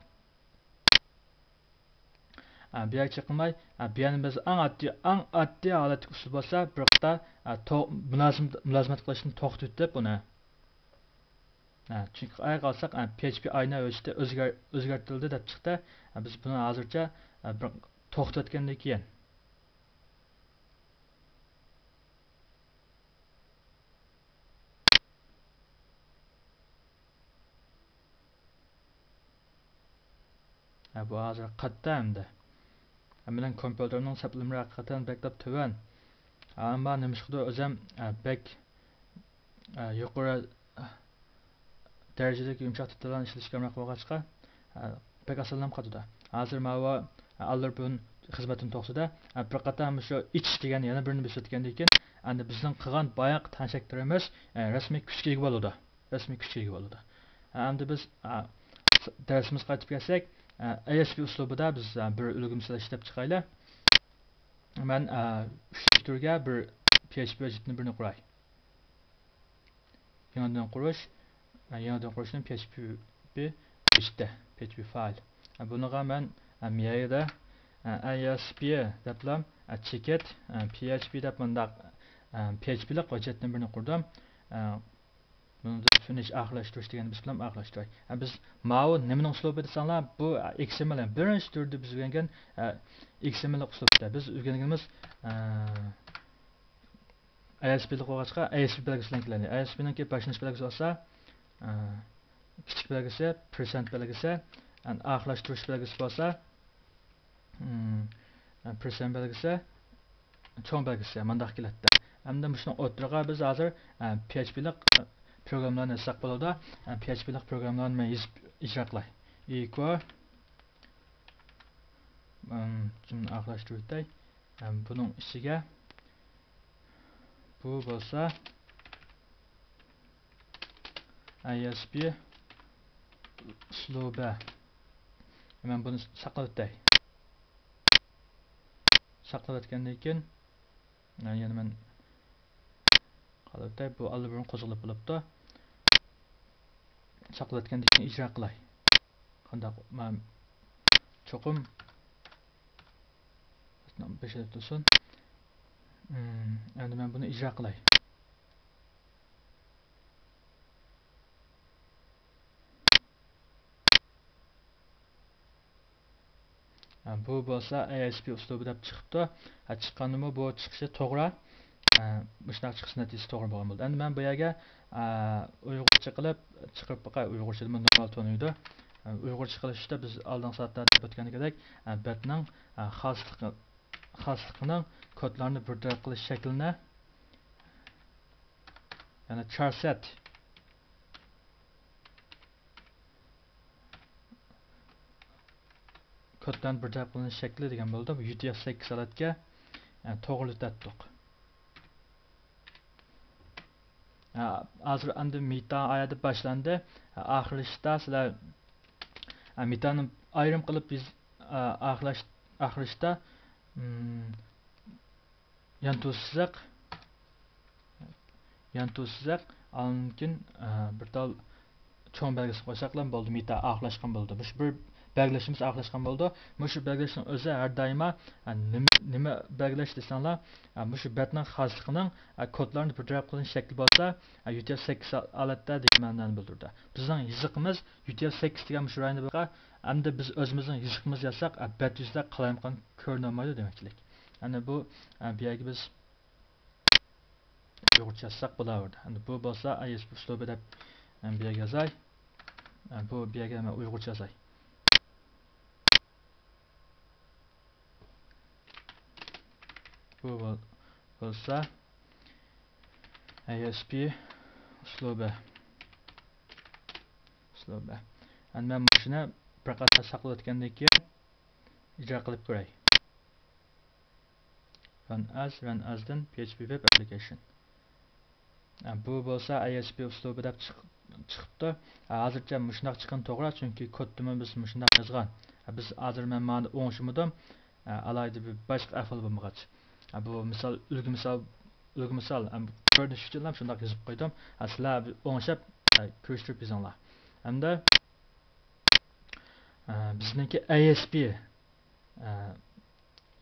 ئە، بۇ يەرگە چېقىلماي، ئە، بۇ يەرنى بىز ئەڭ ئاددىي، ئەڭ ئاددىي ھالەتتىكى ئۇسۇل بولسا بىر قېتىم، ئە، تو-، مۇلازىم-، مۇلازىمەت قىلىشنى توختىتىپ بۇنى. ھە، چۈنكى ئاياغ ئالساق، ھە، پي ئېچ پى ئاينە ھۆججىتى ئۆزگەر-، ئۆزگەرتىلدى دەپ چىقتى. ھە، بىز بۇنى ھازىرچە، ھە، بىر توختىتىۋەتكەندىن كېيىن. ھە، بۇ ھازىر قاتتى ئەمدى. ھە، مېنىڭ كومپيۇتېرىمنىڭ سەپلىمىلىرى ھەقىقەتەن بەكلا تۆۋەن. ئەمما نېمىشقىدۇر ئۆزۈم، ھە، بەك، ھە، يۇقىرى، ھە، دەرىجىدىكى يۇمشاق دېتاللارنى ئىشلىتىشكە ئامراق بولغاچقا، ھە، بەك ئاسانلىنىپ قالىدۇ. ھازىر ماۋۇ، ھە، ئاللىبۇرۇن خىزمەتتىن توختىدى. ھە، بىر قېتىم مۇشۇ ئېچىش دېگەن يەنە بىرنى بېسىۋەتكەندىن كېيىن، ئەمدى بىزنىڭ قىلغان باياقى تەڭشەكلىرىمىز، ھە، رەسمىي كۈچكە ئىگە بولىدۇ. رەسمىي كۈچكە ئىگە بولىدۇ. ئەمدى بىز، ئە، دەرسىمىزگە قايتىپ كەلسەك، ئە، ئەي ئېس پى ئۇسلۇبىدا بىز، ئە، بىر ئۈلگىمىسەل ئىشلەپ چىقايلى. مەن، ئە، ئۈچىنچى تۈرگە بىر پي ئېچ پى ھۆججىتىنى بىرنى قۇراي. يېڭىدىن قۇرۇش، ئە، يېڭىدىن قۇرۇشنىڭ پي ئېچ پى ھۆججىتى، پي ئېچ پى فايل. ئە، بۇنىڭغا مەن، ئە، مىيەگىدە، ئە، ئەي ئېس پى دەپلا، ئە، چېكىت، ئە، پي ئېچ پى دەپ مۇنداق، ئە، پي ئېچ پى لىق ھۆججەتتىن بىرنى قۇردۇم. ئە، بۇنى فىنىش، ئاخىرلاشتۇرۇش دېگەننى بىز بىلەن ئاخىرلاشتۇراي. ھە، بىز ماۋۇ نېمىنىڭ ئۇسلۇبى دېسەڭلار، بۇ، ئە، ئېكس ئېم ئېل، بىرىنچى تۈردە بىز ئۆگەنگەن، ئە، ئېكس ئېم ئېل ئۇسلۇبتا. بىز ئۆگەنگىنىمىز، ئە، ئاي ئېس پى لىق بولغاچقا، ئاي ئېس پى بەلگىسى بىلەن كېلەيلى. ئاي ئېس پى نىڭكى باشلىنىش بەلگىسى بولسا، ئە، كىچىك بەلگىسى، پىرسەنت بەلگىسى، ئەن ئاخىرلاشتۇرۇش بەلگىسى بولسا، ئىم، پىرسەنت بەلگىسى، چوڭ بەلگىسى مانداق كېلەتتى. ئەمدى مۇشۇنىڭ ئوتتۇرىغا بىز ھازىر، ئە، پي ئېچ پى لىق، ئە، پروگراممىلارنى يازساق بولىدۇ. ئە، پي ئېچ پى لىق پروگراممىلارنى مەن يېزىپ ئىجرا قىلاي. ئىكو، ئىم، شۇنى ئاخىرلاشتۇرۇۋېتەي. ئە، بۇنىڭ ئىچىگە بۇ بولسا ئاي ئېس پى ئۇسلۇبى. مەن بۇنى ساقلاۋېتەي. ساقلاۋەتكەندىن كېيىن، يەنە مەن قالىۋېتەي. بۇ ئاللىبۇرۇن قوزغىلىپ بولۇپتۇ. ساقلاۋەتكەندىن كېيىن ئىجرا قىلاي. قانداق؟ مەن چوقۇم بېشىدا تۇرسۇن. ئىم، ئەمدى مەن بۇنى ئىجرا قىلاي. ھە، بۇ بولسا ئاي ئېس پى ئۇسلۇبى دەپ چىقىپتۇ. ھە، چىققاندىمۇ بۇ چىقىشى توغرا. ھە، مۇشۇنداق چىقىش نەتىجىسى توغرا بولغان بولدى. ئەمدى مەن بۇ يەرگە، ئە، ئۇيغۇرچە قىلىپ چىقىرىپ باقاي. ئۇيغۇرچىدىمۇ نورمال تونۇيدۇ. ئە، ئۇيغۇرچە قىلىشتا بىز ئالدىنقى سائەتتە دەپ ئۆتكەندىكىدەك، ئە، بەتنىڭ، ئە، خاسلىقى، خاسلىقىنىڭ كودلارنى بىر تەرەپ قىلىش شەكلىنى، يەنى چارسەت كودلارنى بىر تەرەپ قىلىنىش شەكلى دېگەن بولىدۇ. بۇ يۇ تى ئېف سەككىز ھالەتكە، ئە، توغرىلىتەتتۇق. ئە، ھازىر ئەمدى مېتا ئايەردە باشلاندى. ئە، ئاخىرلىشىشتا سىلەر، ئە، مېتانى ئايرىم قىلىپ يېز-، ئە، ئاخىرلاش-، ئاخىرلىشىشتا، ئىم، يانتۇ سىزىق، يانتۇ سىزىق، ئاندىن كېيىن، ئە، بىر تال چوڭ بەلگىسىنى قويساقلا بولدى، مېتا ئاخىرلاشقان بولىدۇ. مۇشۇ بىر بەلگىلىشىمىز ئاخىرلاشقان بولىدۇ. مۇشۇ بەلگىلىشنىڭ ئۆزى ھەر دائىما، ئە، نېمە، نېمە بەلگىلەش دېسەڭلار، ئە، مۇشۇ بەتنىڭ خاسلىقىنىڭ، ئە، كودلارنى بىر تەرەپ قىلىش شەكلى بولسا، ئە، يۇ تى ئېف سەككىز ھالەتتە دېگەن مەنىنى بىلدۈرىدۇ. بىزنىڭ يېزىقىمىز يۇ تى ئېف سەككىز دېگەن مۇشۇ رايوندا بولغان، ئەمدى بىز ئۆزىمىزنىڭ يېزىقىمىزنى يازساق، ئە، بەت يۈزىدە قالايمىقان كۆرۈنەلمەيدۇ دېمەكچىلىك. يەنى بۇ، ئە، بۇ يەرگە بىز ئۇيغۇرچە يازساق بولاۋېرىدۇ. ئەمدى بۇ بولسا ئاي ئېس پى ئۇسلۇبى دەپ، ئە، بۇ يەرگە يازاي. ئە، بۇ، بۇ يەرگە مەن ئۇيغۇرچە يازاي. بۇ بول-، بولسا ئاي ئېس پى ئۇسلۇبى. ئۇسلۇبى. ئەمدى مەن مۇشۇنى بىر قاتار ساقلىۋەتكەندىن كېيىن ئىجرا قىلىپ كۆرەي. ران ئەز، ران ئەزدىن پي ئېچ پى ۋېب ئەپلىكەيشن. ئە، بۇ بولسا ئاي ئېس پى ئۇسلۇبى دەپ چىق-، چىقىپتۇ. ئە، ھازىرچە مۇشۇنداق چىققىنى توغرا، چۈنكى كودتىمۇ بىز مۇشۇنداق يازغان. ئە، بىز ھازىر مەن مانا ئوڭشىمىدىم. ئە، ئالاھىدە بىر باشقا ئەھۋال بولمىغاچ. ئە، بۇ مىسال، ئۈلگە مىسال، ئۈلگە مىسال، ئە، كۆرۈنۈش ئۈچۈنلا شۇنداق يېزىپ قويدۇم. ئە، سىلەر بىر ئوڭشاپ، ئە، كۆرۈشتۈرۈپ يېزىڭلار. ھەمدە، ئە، بىزنىڭكى ئاي ئېس پى ئە،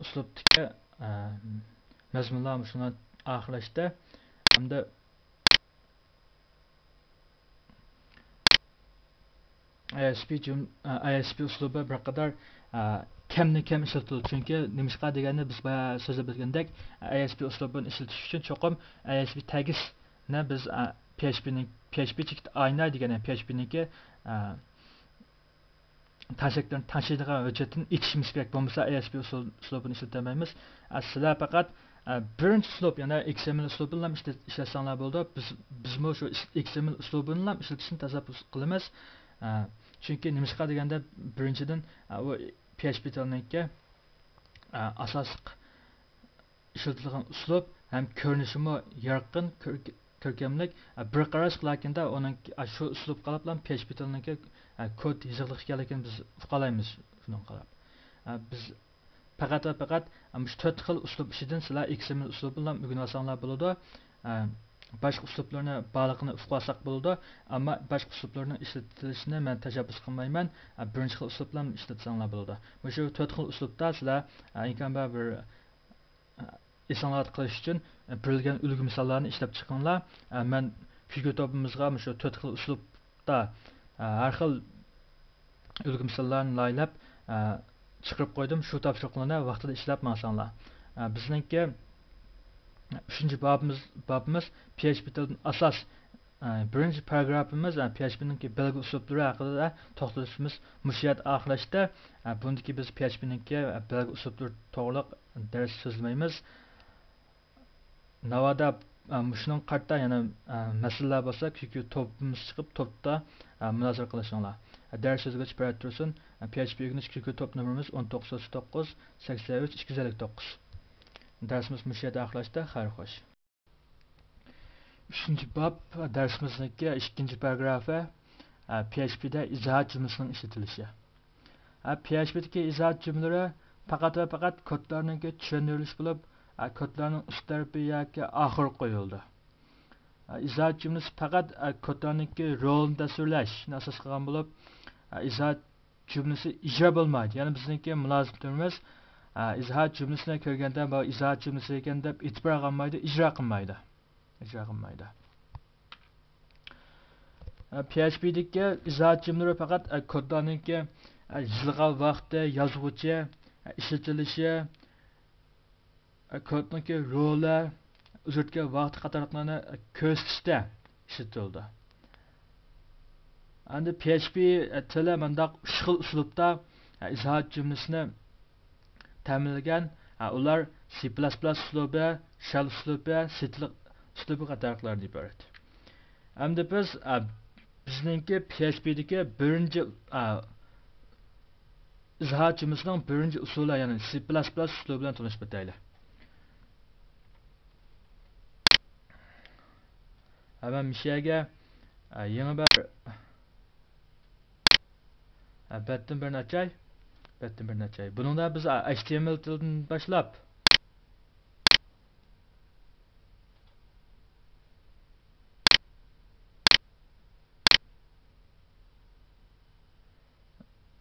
ئۇسلۇبتىكى، ئە، مەزمۇنلار مۇشۇنىڭ ئاخىرلاشتى. ھەمدە ئاي ئېس پى جۈم-، ئە، ئاي ئېس پى ئۇسلۇبى بىر قەدەر، ئە، كەمدىن كەم ئىشلىتىلىدۇ. چۈنكى نېمىشقا دېگەندە، بىز بايا سۆزلەپ ئۆتكەندەك، ئاي ئېس پى ئۇسلۇبىنى ئىشلىتىش ئۈچۈن چوقۇم ئاي ئېس پى تەگىسنى بىز، ئە، پي ئېچ پىنىڭ، پي ئېچ پى چېكىت ئايناي دېگەن، پي ئېچ پىنىڭكى، ئە، تەرسەكلىرىنى تەڭشەيدىغان ھۆججەتتىن ئېچىشىمىز كېرەك، بولمىسا ئاي ئېس پى ئۇسۇل-، ئۇسلۇبىنى ئىشلىتەلمەيمىز. ئە، سىلەر پەقەت، ئە، بىرىنچى ئۇسلۇب، يەنى ئېكس ئېم ئېل ئۇسلۇبىنىلا ئىشلەت-، ئىشلەتسەڭلار بولىدۇ. بىز، بىزمۇ شۇ ئېكس ئېم ئېل ئۇسلۇبىنىلا ئىشلىتىشنى تەشەببۇس قىلىمىز. ئە، چۈنكى نېمىشقا دېگەندە، بىرىنچىدىن، ئە، ئۇ پي ئېچ پى تىلىنىڭكى، ئە، ئاساسلىق ئىشلىتىلگەن ئۇسلۇب ھەم كۆرۈنۈشىمۇ يارقىن، كۆرك-، كۆركەملىك. بىر قاراشقا لاكىندا ئۇنىڭ شۇ ئۇسلۇب قاراپلا پي ئېچ پى تىلىنىڭكى كود يېزىقلىق ئىكەنلىكىنى بىز ئۇقالايمىز شۇنىڭغا قاراپ. بىز پەقەت ۋە پەقەت مۇشۇ تۆت خىل ئۇسلۇب ئىچىدىن سىلەر ئېكس ئېم ئېل ئۇسلۇبىنىلا ئۆگىنىۋالساڭلار بولىدۇ. باشقا ئۇسلۇبلارنى بارلىقىنى ئۇقۇۋالساق بولىدۇ. ئەمما باشقا ئۇسلۇبلارنىڭ ئىشلىتىلىشىنى مەن تەشەببۇس قىلمايمەن. بىرىنچى خىل ئۇسلۇبلا ئىشلەتسەڭلار بولىدۇ. مۇشۇ تۆت خىل ئۇسلۇبتا سىلەر ئىمكان بار بىر ئېسىڭلاردا قېلىش ئۈچۈن بېرىلگەن ئۈلگە مىساللارنى ئىشلەپ چىقىڭلار. مەن كۈلكە توپىمىزغا مۇشۇ تۆت خىل ئۇسلۇبتا، ئە، ھەر خىل ئۈلگە مىساللارنى لايىھەلەپ، ئە، چىقىرىپ قويدۇم. شۇ تاپشۇرۇقلارنى ۋاقتىدا ئىشلەپ ماڭساڭلار. ئە، بىزنىڭكى ئۈچىنچى بابىمىز، بابىمىز پي ئېچ پى تىلىدىن ئاساس، ئە، بىرىنچى پاراگرافىمىز، ئە، پي ئېچ پى نىڭكى بەلگە ئۇسلۇبلىرى ھەققىدە توختىلىشىمىز مۇشۇ يەردە ئاخىرلاشتى. ئە، بۇندىكى بىز پي ئېچ پى نىڭكى، ئە، بەلگە ئۇسلۇبلىرى توغرۇلۇق دەرس سۆزلىمەيمىز. ناۋادا، ئە، مۇشۇنىڭغا قارىتا يەنە، ئە، مەسىلىلەر بولسا، كۈلكە توپىمىز چىقىپ، توپتا، ئە، مۇنازىرە قىلىشىڭلار. ئە، دەرس سۆزلىگۈچى پەرىت تۇرسۇن، ئە، پي ئېچ پى ئۆگىنىش كۈلكە توپ نومۇرىمىز ئون توققۇز ئوتتۇز توققۇز، سەكسەن ئۈچ، ئىككى يۈز ئەللىك توققۇز. دەرسىمىز مۇشۇ يەردە ئاخىرلاشتى. خەير خوش. ئۈچىنچى باب، دەرسىمىزنىڭكى ئىككىنچى پاراگرافى، ئە، پي ئېچ پى دە ئىزاھات جۈملىسىنىڭ ئىشلىتىلىشى. ئە، پي ئېچ پى دىكى ئىزاھات جۈملىلىرى پەقەت ۋە پەقەت كودلارنىڭكى چۈشەندۈرۈلۈشى بولۇپ، ئە، كودلارنىڭ ئۈست تەرىپى ياكى ئاخىرى قويۇلىدۇ. ئە، ئىزاھات جۈملىسى پەقەت، ئە، كودلارنىڭكى رولىنى تەسۋىرلەشنى ئاساس قىلغان بولۇپ، ئە، ئىزاھات جۈملىسى ئىجرا بولمايدۇ. يەنى بىزنىڭكى مۇلازىمىتىمىز، ئە، ئىزاھات جۈملىسىنى كۆرگەندە، بۇ ئىزاھات جۈملىسى ئىكەن دەپ ئېتىبار قىلمايدۇ، ئىجرا قىلمايدۇ. ئىجرا قىلمايدۇ. ئە، پي ئېچ پى دىكى ئىزاھات جۈملىلىرى پەقەت، ئە، كودلارنىڭكى، ئە، يېزىلغان ۋاقتى، يازغۇچى، ئە، ئىشلىتىلىشى، ئە، كودنىڭكى رولى، ئۇچرىتىلگەن ۋاقتى قاتارلىقلارنى، ئە، كۆرسىتىشتە ئىشلىتىلىدۇ. ئەمدى پي ئېچ پى تىلى مۇنداق ئۈچ خىل ئۇسلۇبتا، ئە، ئىزاھات جۈملىسىنى تەمىنلىگەن. ئە، ئۇلار سى پىلاس پىلاس ئۇسلۇبى، شەل ئۇسلۇبى، سىتلىق ئۇسلۇبى قاتارلىقلاردىن ئىبارەت. ئەمدى بىز، ئە، بىزنىڭكى پي ئېچ پى دىكى بىرىنچى، ئە، ئىزاھات جۈملىسىنىڭ بىرىنچى ئۇسۇلى، يەنى سى پىلاس پىلاس ئۇسلۇبى بىلەن تونۇشۇپ ئۆتەيلى. ھە، مەن مۇشۇ يەرگە، ئە، يېڭى بىر، ئە، بەتتىن بىرنى ئاچاي. بەتتىن بىرنى ئاچاي. بۇنىڭدا بىز، ئە، ئەيچ تى ئېم ئېل تىلىدىن باشلاپ،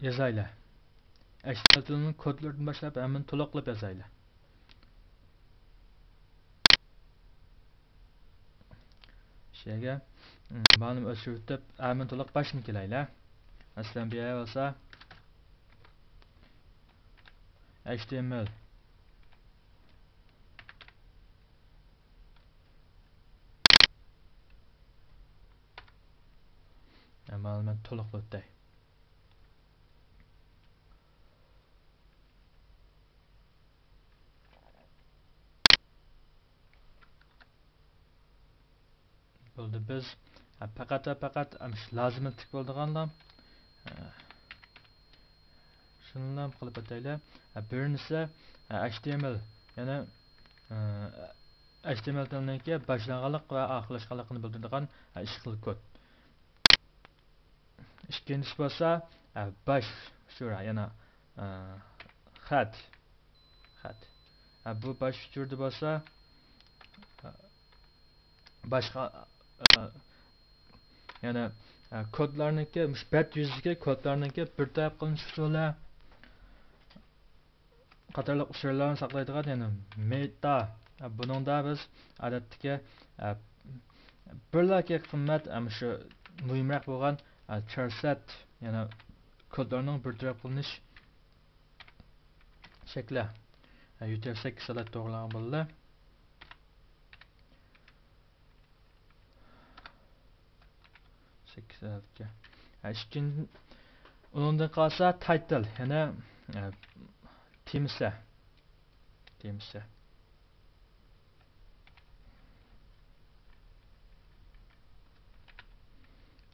يازايلى. ئەيچ تى ئېم ئېل تىلىنىڭ كودلىرىدىن باشلاپ ھەممىنى تولۇق قىلىپ يازايلى. شۇ يەرگە، م، مانىمۇ ئۆچۈرۈۋېتىپ، ھەممىنى تولۇق باشتىن كېلەيلى. مەسىلەن، بۇ يەر بولسا ئەيچ تى ئېم ئېل. مانا مەن تولۇق ئۆتەي. بولدى، بىز، ھە، پەقەت ۋە پەقەت، ھە، مۇشۇ لازىملىق بولىدىغانلا، ھە، شۇنىلا قىلىپ ئۆتەيلى. ھە، بىرىنچىسى، ھە، ئەيچ تى ئېم ئېل، يەنى، ھە، ئەيچ تى ئېم ئېل تىلىنىڭكى باشلانغانلىق ۋە ئاخىرلاشقانلىقىنى بىلدۈرىدىغان، ھە، ئىككى خىل كود. ئىككىنچىسى بولسا، ھە، باش ئۇچۇر، يەنى، ھە، خەت. خەت. ھە، بۇ باش ئۇچۇردا بولسا، ھە، باشقا، ھە، يەنى، ھە، كودلارنىڭكى، مۇشۇ بەت يۈزىدىكى كودلارنىڭكى بىر تەرەپ قىلىنىش ئۇسۇلى قاتارلىق ئۇچۇرلارنى ساقلايدىغان، يەنى مېتا. ھە، بۇنىڭدا بىز ئادەتتىكى، ھە، بىرلا قىممەت، ھە، مۇشۇ مۇھىمراق بولغان، ھە، چارسەت، يەنى كودلارنىڭ بىر تەرەپ قىلىنىش شەكلى. ھە، يۈتەر سەككىز ھالەت توغرىلانغان بولدى. سەككىز ھالەتكە. ھە، ئىككىنچى، ئۇنىڭدىن قالسا تايتىل، يەنى، ھە، تېمىسى. تېمىسى.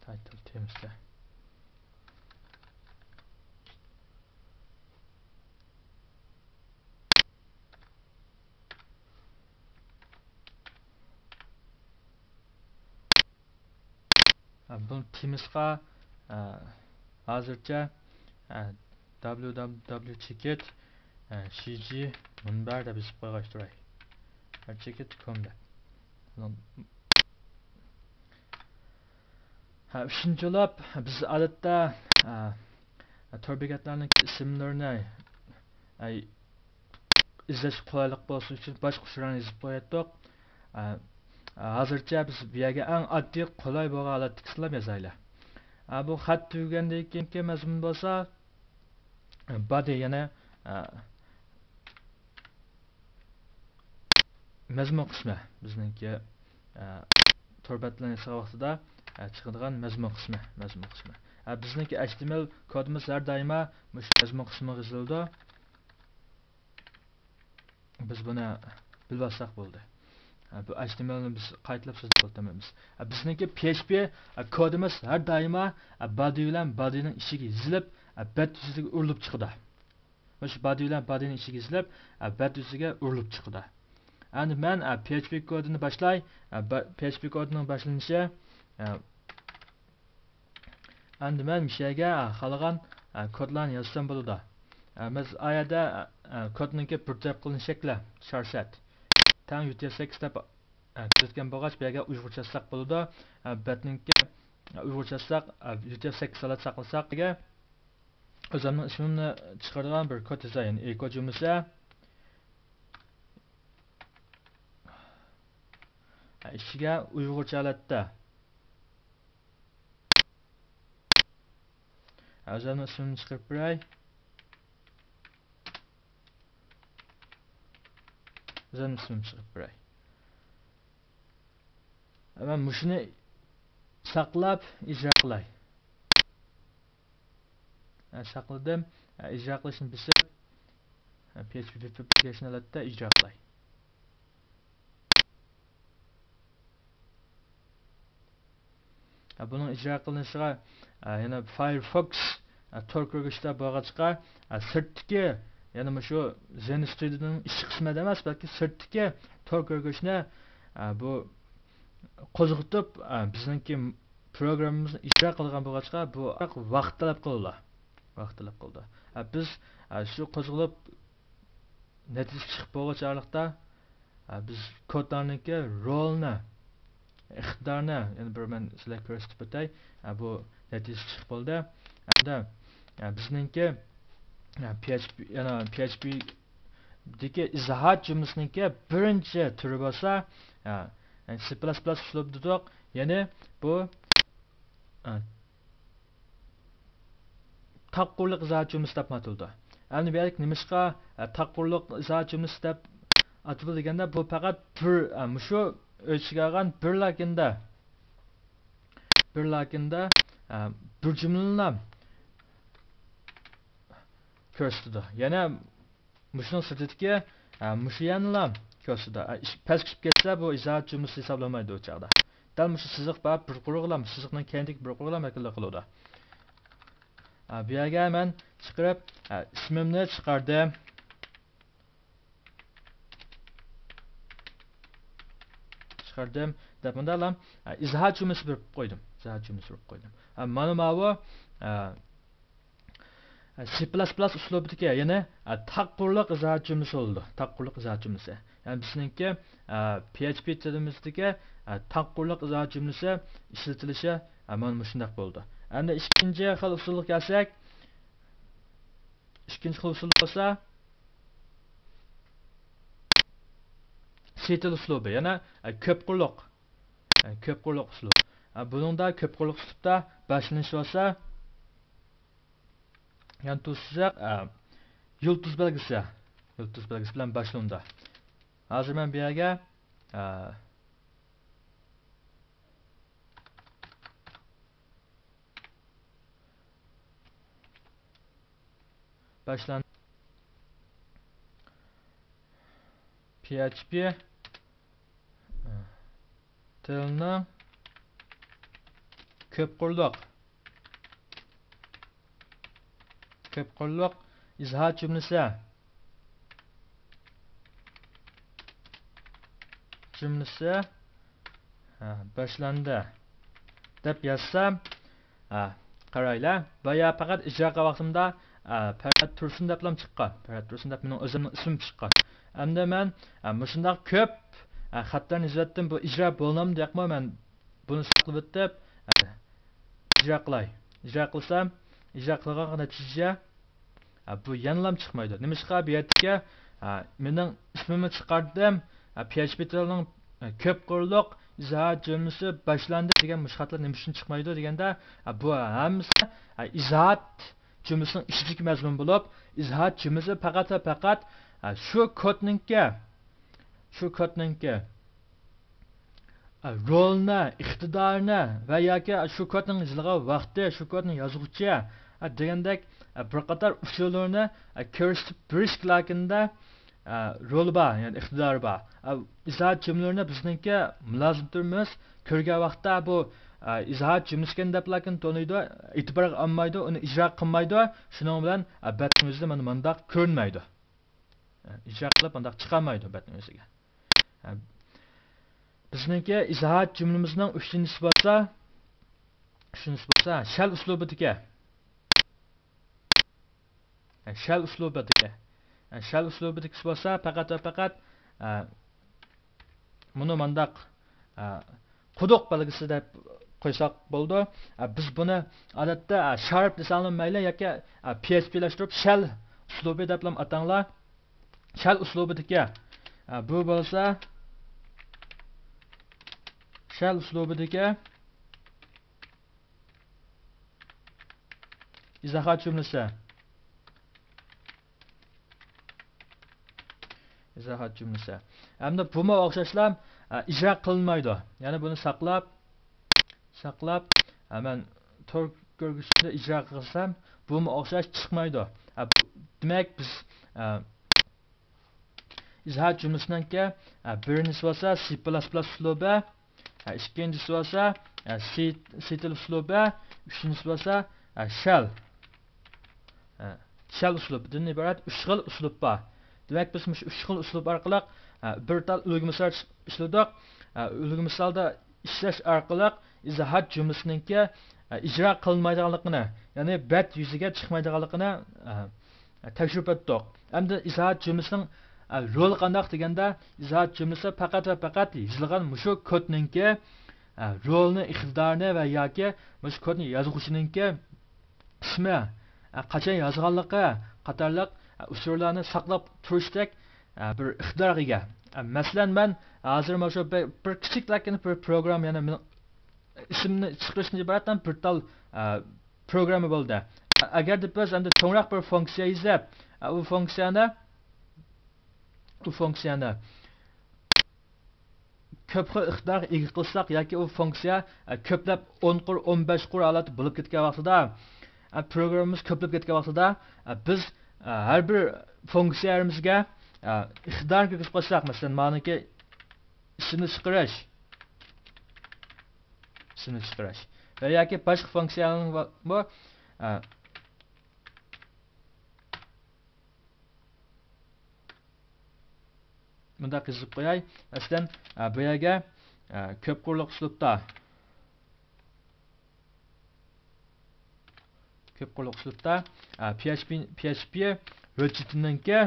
تايتىل تېمىسى. بۇ تېمىسىغا، ئە، ھازىرچە، ئە، دابليۇ دابليۇ دابليۇ چېكىت، ئە، شىجى مۇنبەر دەپ يېزىپ قويغاچ تۇراي. چېكىت كوم دەپ. ھە، ئۈچىنچى بولۇپ، بىز ئادەتتە، ئە، تور بېكەتلەرنىڭ ئىسىملىرىنى، ئە، ئىزدەشكە قولايلىق بولسۇن ئۈچۈن باشقا ئۇچۇرلارنى يېزىپ قوياتتۇق. ئە، ھازىرچە بىز بۇ يەرگە ئەڭ ئاددىي، قولاي بولغان ھالەتتىكىسىنىلا يازايلى. ئا، بۇ خەت تۈگىگەندىن كېيىنكى مەزمۇن بولسا، بادى، يەنى، ئا، مەزمۇن قىسمى. بىزنىڭكى، ئا، تور بەتلەرنى ياسىغان ۋاقتىدا، ئا، چىقىدىغان مەزمۇن قىسمى، مەزمۇن قىسمى. ئا، بىزنىڭكى ئېچ تى ئېم ئېل كودىمىز ھەر دائىما مۇشۇ مەزمۇن قىسمىغا يېزىلىدۇ. بىز بۇنى بىلىۋالساق بولدى. ھە، بۇ ئېچ تى ئېم ئېل نى بىز قايتىلاپ سۆزلەپ ئولتۇرمايمىز. ھە، بىزنىڭكى پي ئېچ پى، ھە، كودىمىز ھەر دائىما، ھە، بادى بىلەن بادىنىڭ ئىچىگە يېزىلىپ، ھە، بەت يۈزىگە ئۇرۇلۇپ چىقىدۇ. مۇشۇ بادى بىلەن بادىنىڭ ئىچىگە يېزىلىپ، ھە، بەت يۈزىگە ئۇرۇلۇپ چىقىدۇ. ئەمدى مەن، ھە، پي ئېچ پى كودىنى باشلاي. ھە، با-، پي ئېچ پى كودىنىڭ باشلىنىشى، ھە، ئەمدى مەن مۇشۇ يەرگە خالىغان، ئە، كودلارنى يازسام بولىدۇ. ئە، مەسىلەن، ئا يەردە، ئە، كودنىڭكى بىر تەرەپ قىلىنىش شەكلى، چار سەت. تەڭ يۇ تى ئېف سەككىز دەپ، ئە، كۆرسەتكەن بولغاچ، بۇ يەرگە ئۇيغۇرچە يازساق بولىدۇ. ئە، بەتنىڭكى، ئە، ئۇيغۇرچە يازساق، ئە، يۇ تى ئېف سەككىز ھالەت ساقلىساق، ئۆزۈمنىڭ ئىسمىمنى چىقىرىدىغان بىر كود يازاي، يەنى ئېكو جۈملىسى. ئە، ئىچىگە ئۇيغۇرچە ھالەتتە. ئۆزۈمنىڭ ئىسمىمنى چىقىرىپ بېرەي. ئۆزۈمنىڭ ئىسمىمنى چىقىرىپ بېرەي. مەن مۇشۇنى ساقلاپ ئىجرا قىلاي. ھە، ساقلىدىم. ھە، ئىجرا قىلىشنى بېسىپ، ھە، پي ئېچ پى ۋېب ئەپلىكېيشن ھالەتتە ئىجرا قىلاي. ھە، بۇنىڭ ئىجرا قىلىنىشىغا، ھە، يەنە فايرفوكس، ھە، تور كۆرگۈچلەر بولغاچقا، ھە، سىرتتىكى، يەنە مۇشۇ زېن ستۇدىيونىڭ ئىچ قىسمىدا ئەمەس، بەلكى سىرتتىكى تور كۆرگۈچنى، ھە، بۇ قوزغىتىپ، ئە، بىزنىڭكى پروگراممىمىزنى ئىجرا قىلغان بولغاچقا، بۇ ۋاقىت تەلەپ قىلىدۇ. ۋاقىت تەلەپ قىلىدۇ. ئە، بىز، ئە، شۇ قوزغىلىپ نەتىجە چىقىپ بولغۇچە ئارىلىقتا، ئە، بىز كودلارنىڭكى رولىنى، ئىقتىدارىنى يەنە بىر مەن سىلەرگە كۆرسىتىپ ئۆتەي. ئە، بۇ نەتىجە چىقىپ بولدى. ئەمدى، ئە، بىزنىڭكى، ئە، پي ئېچ پى، يەنە پي ئېچ پى دىكى ئىزاھات جۈملىسىنىڭكى بىرىنچى تۈرى بولسا، ھە، يەنى سى پىلاس پىلاس ئۇسلۇبى دېدۇق. يەنى بۇ، ھە، تاق قۇرلۇق ئىزاھات جۈملىسى دەپمۇ ئاتىلىدۇ. ئەمدى بۇ يەردىكى نېمىشقا، ھە، تاق قۇرلۇق ئىزاھات جۈملىسى دەپ ئاتىلىدۇ دېگەندە، بۇ پەقەت بىر، ھە، مۇشۇ ئۆز ئىچىگە ئالغان بىر لاكىندا، بىر لاكىندا، ھە، بىر جۈملىنىلا كۆرسىتىدۇ. يەنە مۇشۇنىڭ سىرتىدىكى، ھە، مۇشۇ يەنىلا كۆرسىتىدۇ. ھە، ئىش-، پەسكە چۈشۈپ كەتسە، بۇ ئىزاھات جۈملىسى ھېسابلانمايدۇ ئۇ چاغدا. دەل مۇشۇ سىزىق بار، بىر قۇرۇقلا، سىزىقنىڭ كەينىدىكى بىر قۇرۇقلا ۋەكىللىك قىلىدۇ. ھە، بۇ يەرگە مەن چىقىرىپ، ھە، ئىسمىمنى چىقاردىم. چىقاردىم دەپ مۇنداقلا، ھە، ئىزاھات جۈملىسى بېرىپ قويدۇم. ئىزاھات جۈملىسى بېرىپ قويدۇم. ھە، مانا ماۋۇ، ھە، سى پىلاس پىلاس ئۇسلۇبىدىكى، يەنى، ئە، تاق قۇرلۇق ئىزاھات جۈملىسى بولىدۇ. تاق قۇرلۇق ئىزاھات جۈملىسى. يەنى بىزنىڭكى، ئە، پي ئېچ پى تىلىمىزدىكى، ئە، تاق قۇرلۇق ئىزاھات جۈملىسى ئىشلىتىلىشى، ئە، مانا مۇشۇنداق بولىدۇ. ئەمدى ئىككىنچى خىل ئۇسۇلغا كەلسەك، ئىككىنچى خىل ئۇسۇل بولسا سى تىل ئۇسلۇبى، يەنى، ئە، كۆپ قۇرلۇق، ئە، كۆپ قۇرلۇق ئۇسلۇب. ئە، بۇنىڭدا كۆپ قۇرلۇق ئۇسلۇبتا باشلىنىش بولسا، يەنى تۇز سىزىق، ئە، يۇلتۇز بەلگىسى. يۇلتۇز بەلگىسى بىلەن باشلىنىدۇ. ھازىر مەن بۇ يەرگە، ئە، باشلان-، پي ئېچ پى، ئە، تىلنىڭ كۆپ قۇرلۇق، كۆپ قۇرلۇق ئىزاھات جۈملىسى، جۈملىسى، ھە، باشلاندى دەپ يازسام، ھە، قارايلا، بايا پەقەت ئىجرا قىلغان ۋاقتىمدا، ھە، پەرھات تۇرسۇن دەپلا چىققان. پەرھات تۇرسۇن دەپ مېنىڭ ئۆزۈمنىڭ ئىسمىم چىققان. ئەمدى مەن، ھە، مۇشۇنداق كۆپ، ھە، خەتلەرنى يېزىۋەتتىم. بۇ ئىجرا بولمامدۇ ياقمۇ، مەن بۇنى ساقلىۋېتىپ، ھە، ئىجرا قىلاي. ئىجرا قىلسام، ئىجرا قىلغانغا نەتىجە، ھە، بۇ يەنىلا چىقمايدۇ. نېمىشقا بۇ يەردىكى، ھە، مېنىڭ ئىسمىمنى چىقاردىم، ھە، پي ئېچ پى تىلىنىڭ، ھە، كۆپ قۇرلۇق ئىزاھات جۈملىسى باشلاندى دېگەن مۇشۇ خەتلەر نېمە ئۈچۈن چىقمايدۇ دېگەندە، ئە، بۇ ھەممىسى، ئە، ئىزاھات جۈملىسىنىڭ ئىچىدىكى مەزمۇن بولۇپ، ئىزاھات جۈملىسى پەقەت ۋە پەقەت، ئە، شۇ كودنىڭكى، شۇ كودنىڭكى، ئە، رولنى، ئىقتىدارنى ۋە ياكى شۇ كودنىڭ يېزىلغان ۋاقتى، شۇ كودنىڭ يازغۇچى، ئە، دېگەندەك، ئە، بىر قاتار ئۇچۇرلىرىنى، ئە، كۆرسىتىپ بېرىش لايىنىدا، ئە، رولى بار، يەنى ئىقتىدارى بار. ئە، ئىزاھات جۈملىلىرىنى بىزنىڭكى مۇلازىملىرىمىز كۆرگەن ۋاقىتتا بۇ، ئە، ئىزاھات جۈملىسىكەن دەپلا تونۇيدۇ، ئېتىبارغا ئالمايدۇ، ئۇنى ئىجرا قىلمايدۇ. شۇنىڭ بىلەن، ئە، بەتنىڭ يۈزىدە مانا مانداق كۆرۈنمەيدۇ. ئە، ئىجرا قىلىپ مانداق چىقالمايدۇ بەتنىڭ يۈزىگە. ئە، بىزنىڭكى ئىزاھات جۈملىمىزنىڭ ئۈچىنچىسى بولسا، ئۈچىنچىسى بولسا شەل ئۇسلۇبىدىكى. شەل ئۇسلۇبىدىكى. شەل ئۇسلۇبىدىكىسى بولسا پەقەت ۋە پەقەت، ئە، مۇنى مانداق، ئە، قۇدۇق بەلگىسى دەپ قويساق بولىدۇ. ئە، بىز بۇنى ئادەتتە، ئە، شارپ دېسەڭلار مەيلى ياكى، ئە، پي ئېچ پىلەشتۈرۈپ شەل ئۇسلۇبى دەپلا ئاتاڭلار. شەل ئۇسلۇبىدىكى. ئە، بۇ بولسا شەل ئۇسلۇبىدىكى ئىزاھات جۈملىسى. ئىزاھات جۈملىسى. ھەمدە بۇمۇ ئوخشاشلا، ئە، ئىجرا قىلىنمايدۇ. يەنى بۇنى ساقلاپ، ساقلاپ، ئە، مەن تور كۆرگۈچىدە ئىجرا قىلسام، بۇمۇ ئوخشاش چىقمايدۇ. ئە، بۇ، دېمەك، بىز، ئە، ئىزاھات جۈملىسىنىڭكى، ئە، بىرىنچىسى بولسا سى پىلاس پىلاس ئۇسلۇبى، ئە، ئىككىنچىسى بولسا، ئە، سى، سى تىل ئۇسلۇبى، ئۈچىنچىسى بولسا، ئە، شەل. ئە، شەل ئۇسلۇبىدىن ئىبارەت ئۈچ خىل ئۇسلۇب بار. دېمەك، بىز مۇشۇ ئۈچ خىل ئۇسلۇب ئارقىلىق، ئە، بىر تال ئۈلگە مىسال ئىشلىدۇق. ئە، ئۈلگە مىسالدا ئىشلەش ئارقىلىق ئىزاھات جۈملىسىنىڭكى، ئە، ئىجرا قىلىنمايدىغانلىقىنى، يەنى بەت يۈزىگە چىقمايدىغانلىقىنى، ئە، تەكشۈرۈپ ئۆتتۇق. ئەمدى ئىزاھات جۈملىسىنىڭ، ئە، رولى قانداق دېگەندە، ئىزاھات جۈملىسى پەقەت ۋە پەقەت يېزىلغان مۇشۇ كودنىڭكى، ئە، رولىنى، ئىقتىدارىنى ۋە ياكى مۇشۇ كودنى يازغۇچىنىڭكى ئىسمى، ئە، قاچان يازغانلىقى قاتارلىق، ئە، ئۇچۇرلارنى ساقلاپ تۇرۇشتەك، ئە، بىر ئىقتىدارغا ئىگە. ئە، مەسىلەن، مەن ھازىر مانا شۇ بىر، بىر كىچىكلەككىنە بىر پروگرامما، يەنى مېنىڭ ئىسىمنى چىقىرىشتىن ئىبارەت بىر تال، ئە، پروگرامما بولدى. ئە، ئەگەردە بىز ئەمدى چوڭراق بىر فۇنكسىيە يېزىپ، ئە، ئۇ فۇنكسىيەنى، ئۇ فۇنكسىيەنى كۆپ خىل ئىقتىدارغا ئىگە قىلساق ياكى ئۇ فۇنكسىيە، ئە، كۆپلەپ ئون قۇر، ئون بەش قۇر ھالەتتە بولۇپ كەتكەن ۋاقتىدا، ئە، پروگراممىمىز كۆپلەپ كەتكەن ۋاقتىدا، ئە، بىز، ئە، ھەر بىر فۇنكسىيەمىزگە، ئە، ئىقتىدارنى كىرگۈزۈپ قويساق، مەسىلەن، مانىكى ئىسىمنى چىقىرىش، ئىسىمنى چىقىرىش ۋە ياكى باشقا فۇنكسىيەلەرنىڭ بار، بۇ، ئە، مۇنداق يېزىپ قوياي. مەسىلەن، ئە، بۇ يەرگە، ئە، كۆپ قۇرلۇق ئۇسلۇبتا، كۆپ قۇرلۇق ئۇسلۇبتا، ئە، پي ئېچ پى، پي ئېچ پى ھۆججىتىنىڭكى،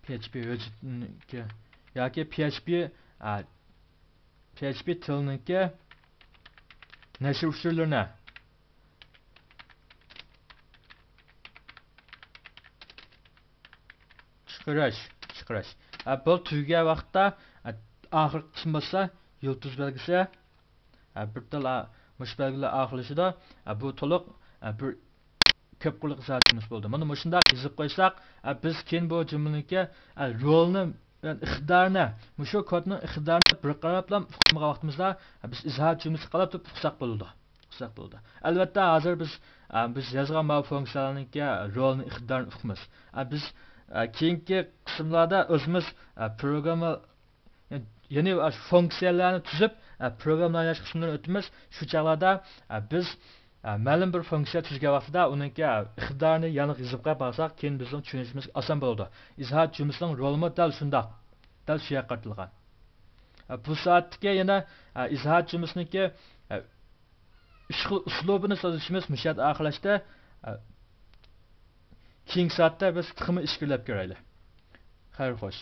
پي ئېچ پى ھۆججىتىنىڭكى ياكى پي ئېچ پى، ئە، پي ئېچ پى تىلىنىڭكى نەشر ئۇچۇرلىرىنى چىقىرىش، چىقىرىش. ئە، بۇ تۈگىگەن ۋاقىتتا، ئە، ئاخىرقى قىسىم بولسا يۇلتۇز بەلگىسى. ئە، بىر تال، ئە، مۇشۇ بەلگىلەر ئاخىرلىشىدۇ. ئە، بۇ تولۇق، ئە، بىر كۆپ قۇرلۇق ئىزاھات جۈملىسى بولدى. مانا مۇشۇنداق يېزىپ قويساق، ئە، بىز كېيىن بۇ جۈملىنىڭكى، ئە، رولىنى، ئە، ئىقتىدارىنى، مۇشۇ كودنىڭ ئىقتىدارىنى بىر قاراپلا ئۇقمىغان ۋاقتىمىزدا، ئە، بىز ئىزاھات جۈملىسى قاراپ تۇرۇپ ئۇقساق بولىدۇ. قىلساق بولىدۇ. ئەلۋەتتە، ھازىر بىز، ئە، بىز يازغان ماۋۇ فۇنكسىيەلەرنىڭكى رولىنى، ئىقتىدارىنى ئۇقىمىز. ئە، بىز، ئە، كېيىنكى قىسىملاردا ئۆزىمىز، ئە، پروگرامما، يەنى، يەنى ئاشۇ فۇنكسىيەلەرنى تۈزۈپ، ئە، پروگرامما ئويناش قىسمىدىن ئۆتىمىز. شۇ چاغلاردا، ئە، بىز، ئە، مەلۇم بىر فۇنكسىيە تۈزگەن ۋاقتىدا ئۇنىڭكى، ئە، ئىقتىدارىنى يەنە يېزىپ قويۇپ بارساق، كېيىن بىزنىڭ چۈشىنىشىمىز ئاسان بولىدۇ. ئىزاھات جۈملىسىنىڭ رولىمۇ دەل شۇنداق. دەل شۇ يەرگە قارىتىلغان. ئە، بۇ سائەتتىكى يەنە، ئە، ئىزاھات جۈملىسىنىڭكى، ئە، ئۈچ خىل ئۇسلۇبىنى سۆزلىشىمىز مۇشۇ يەردە ئاخىرلاشتى. كېيىنكى سائەتتە بىز تېخىمۇ ئىچكىرىلەپ كۆرەيلى. خەير خوش.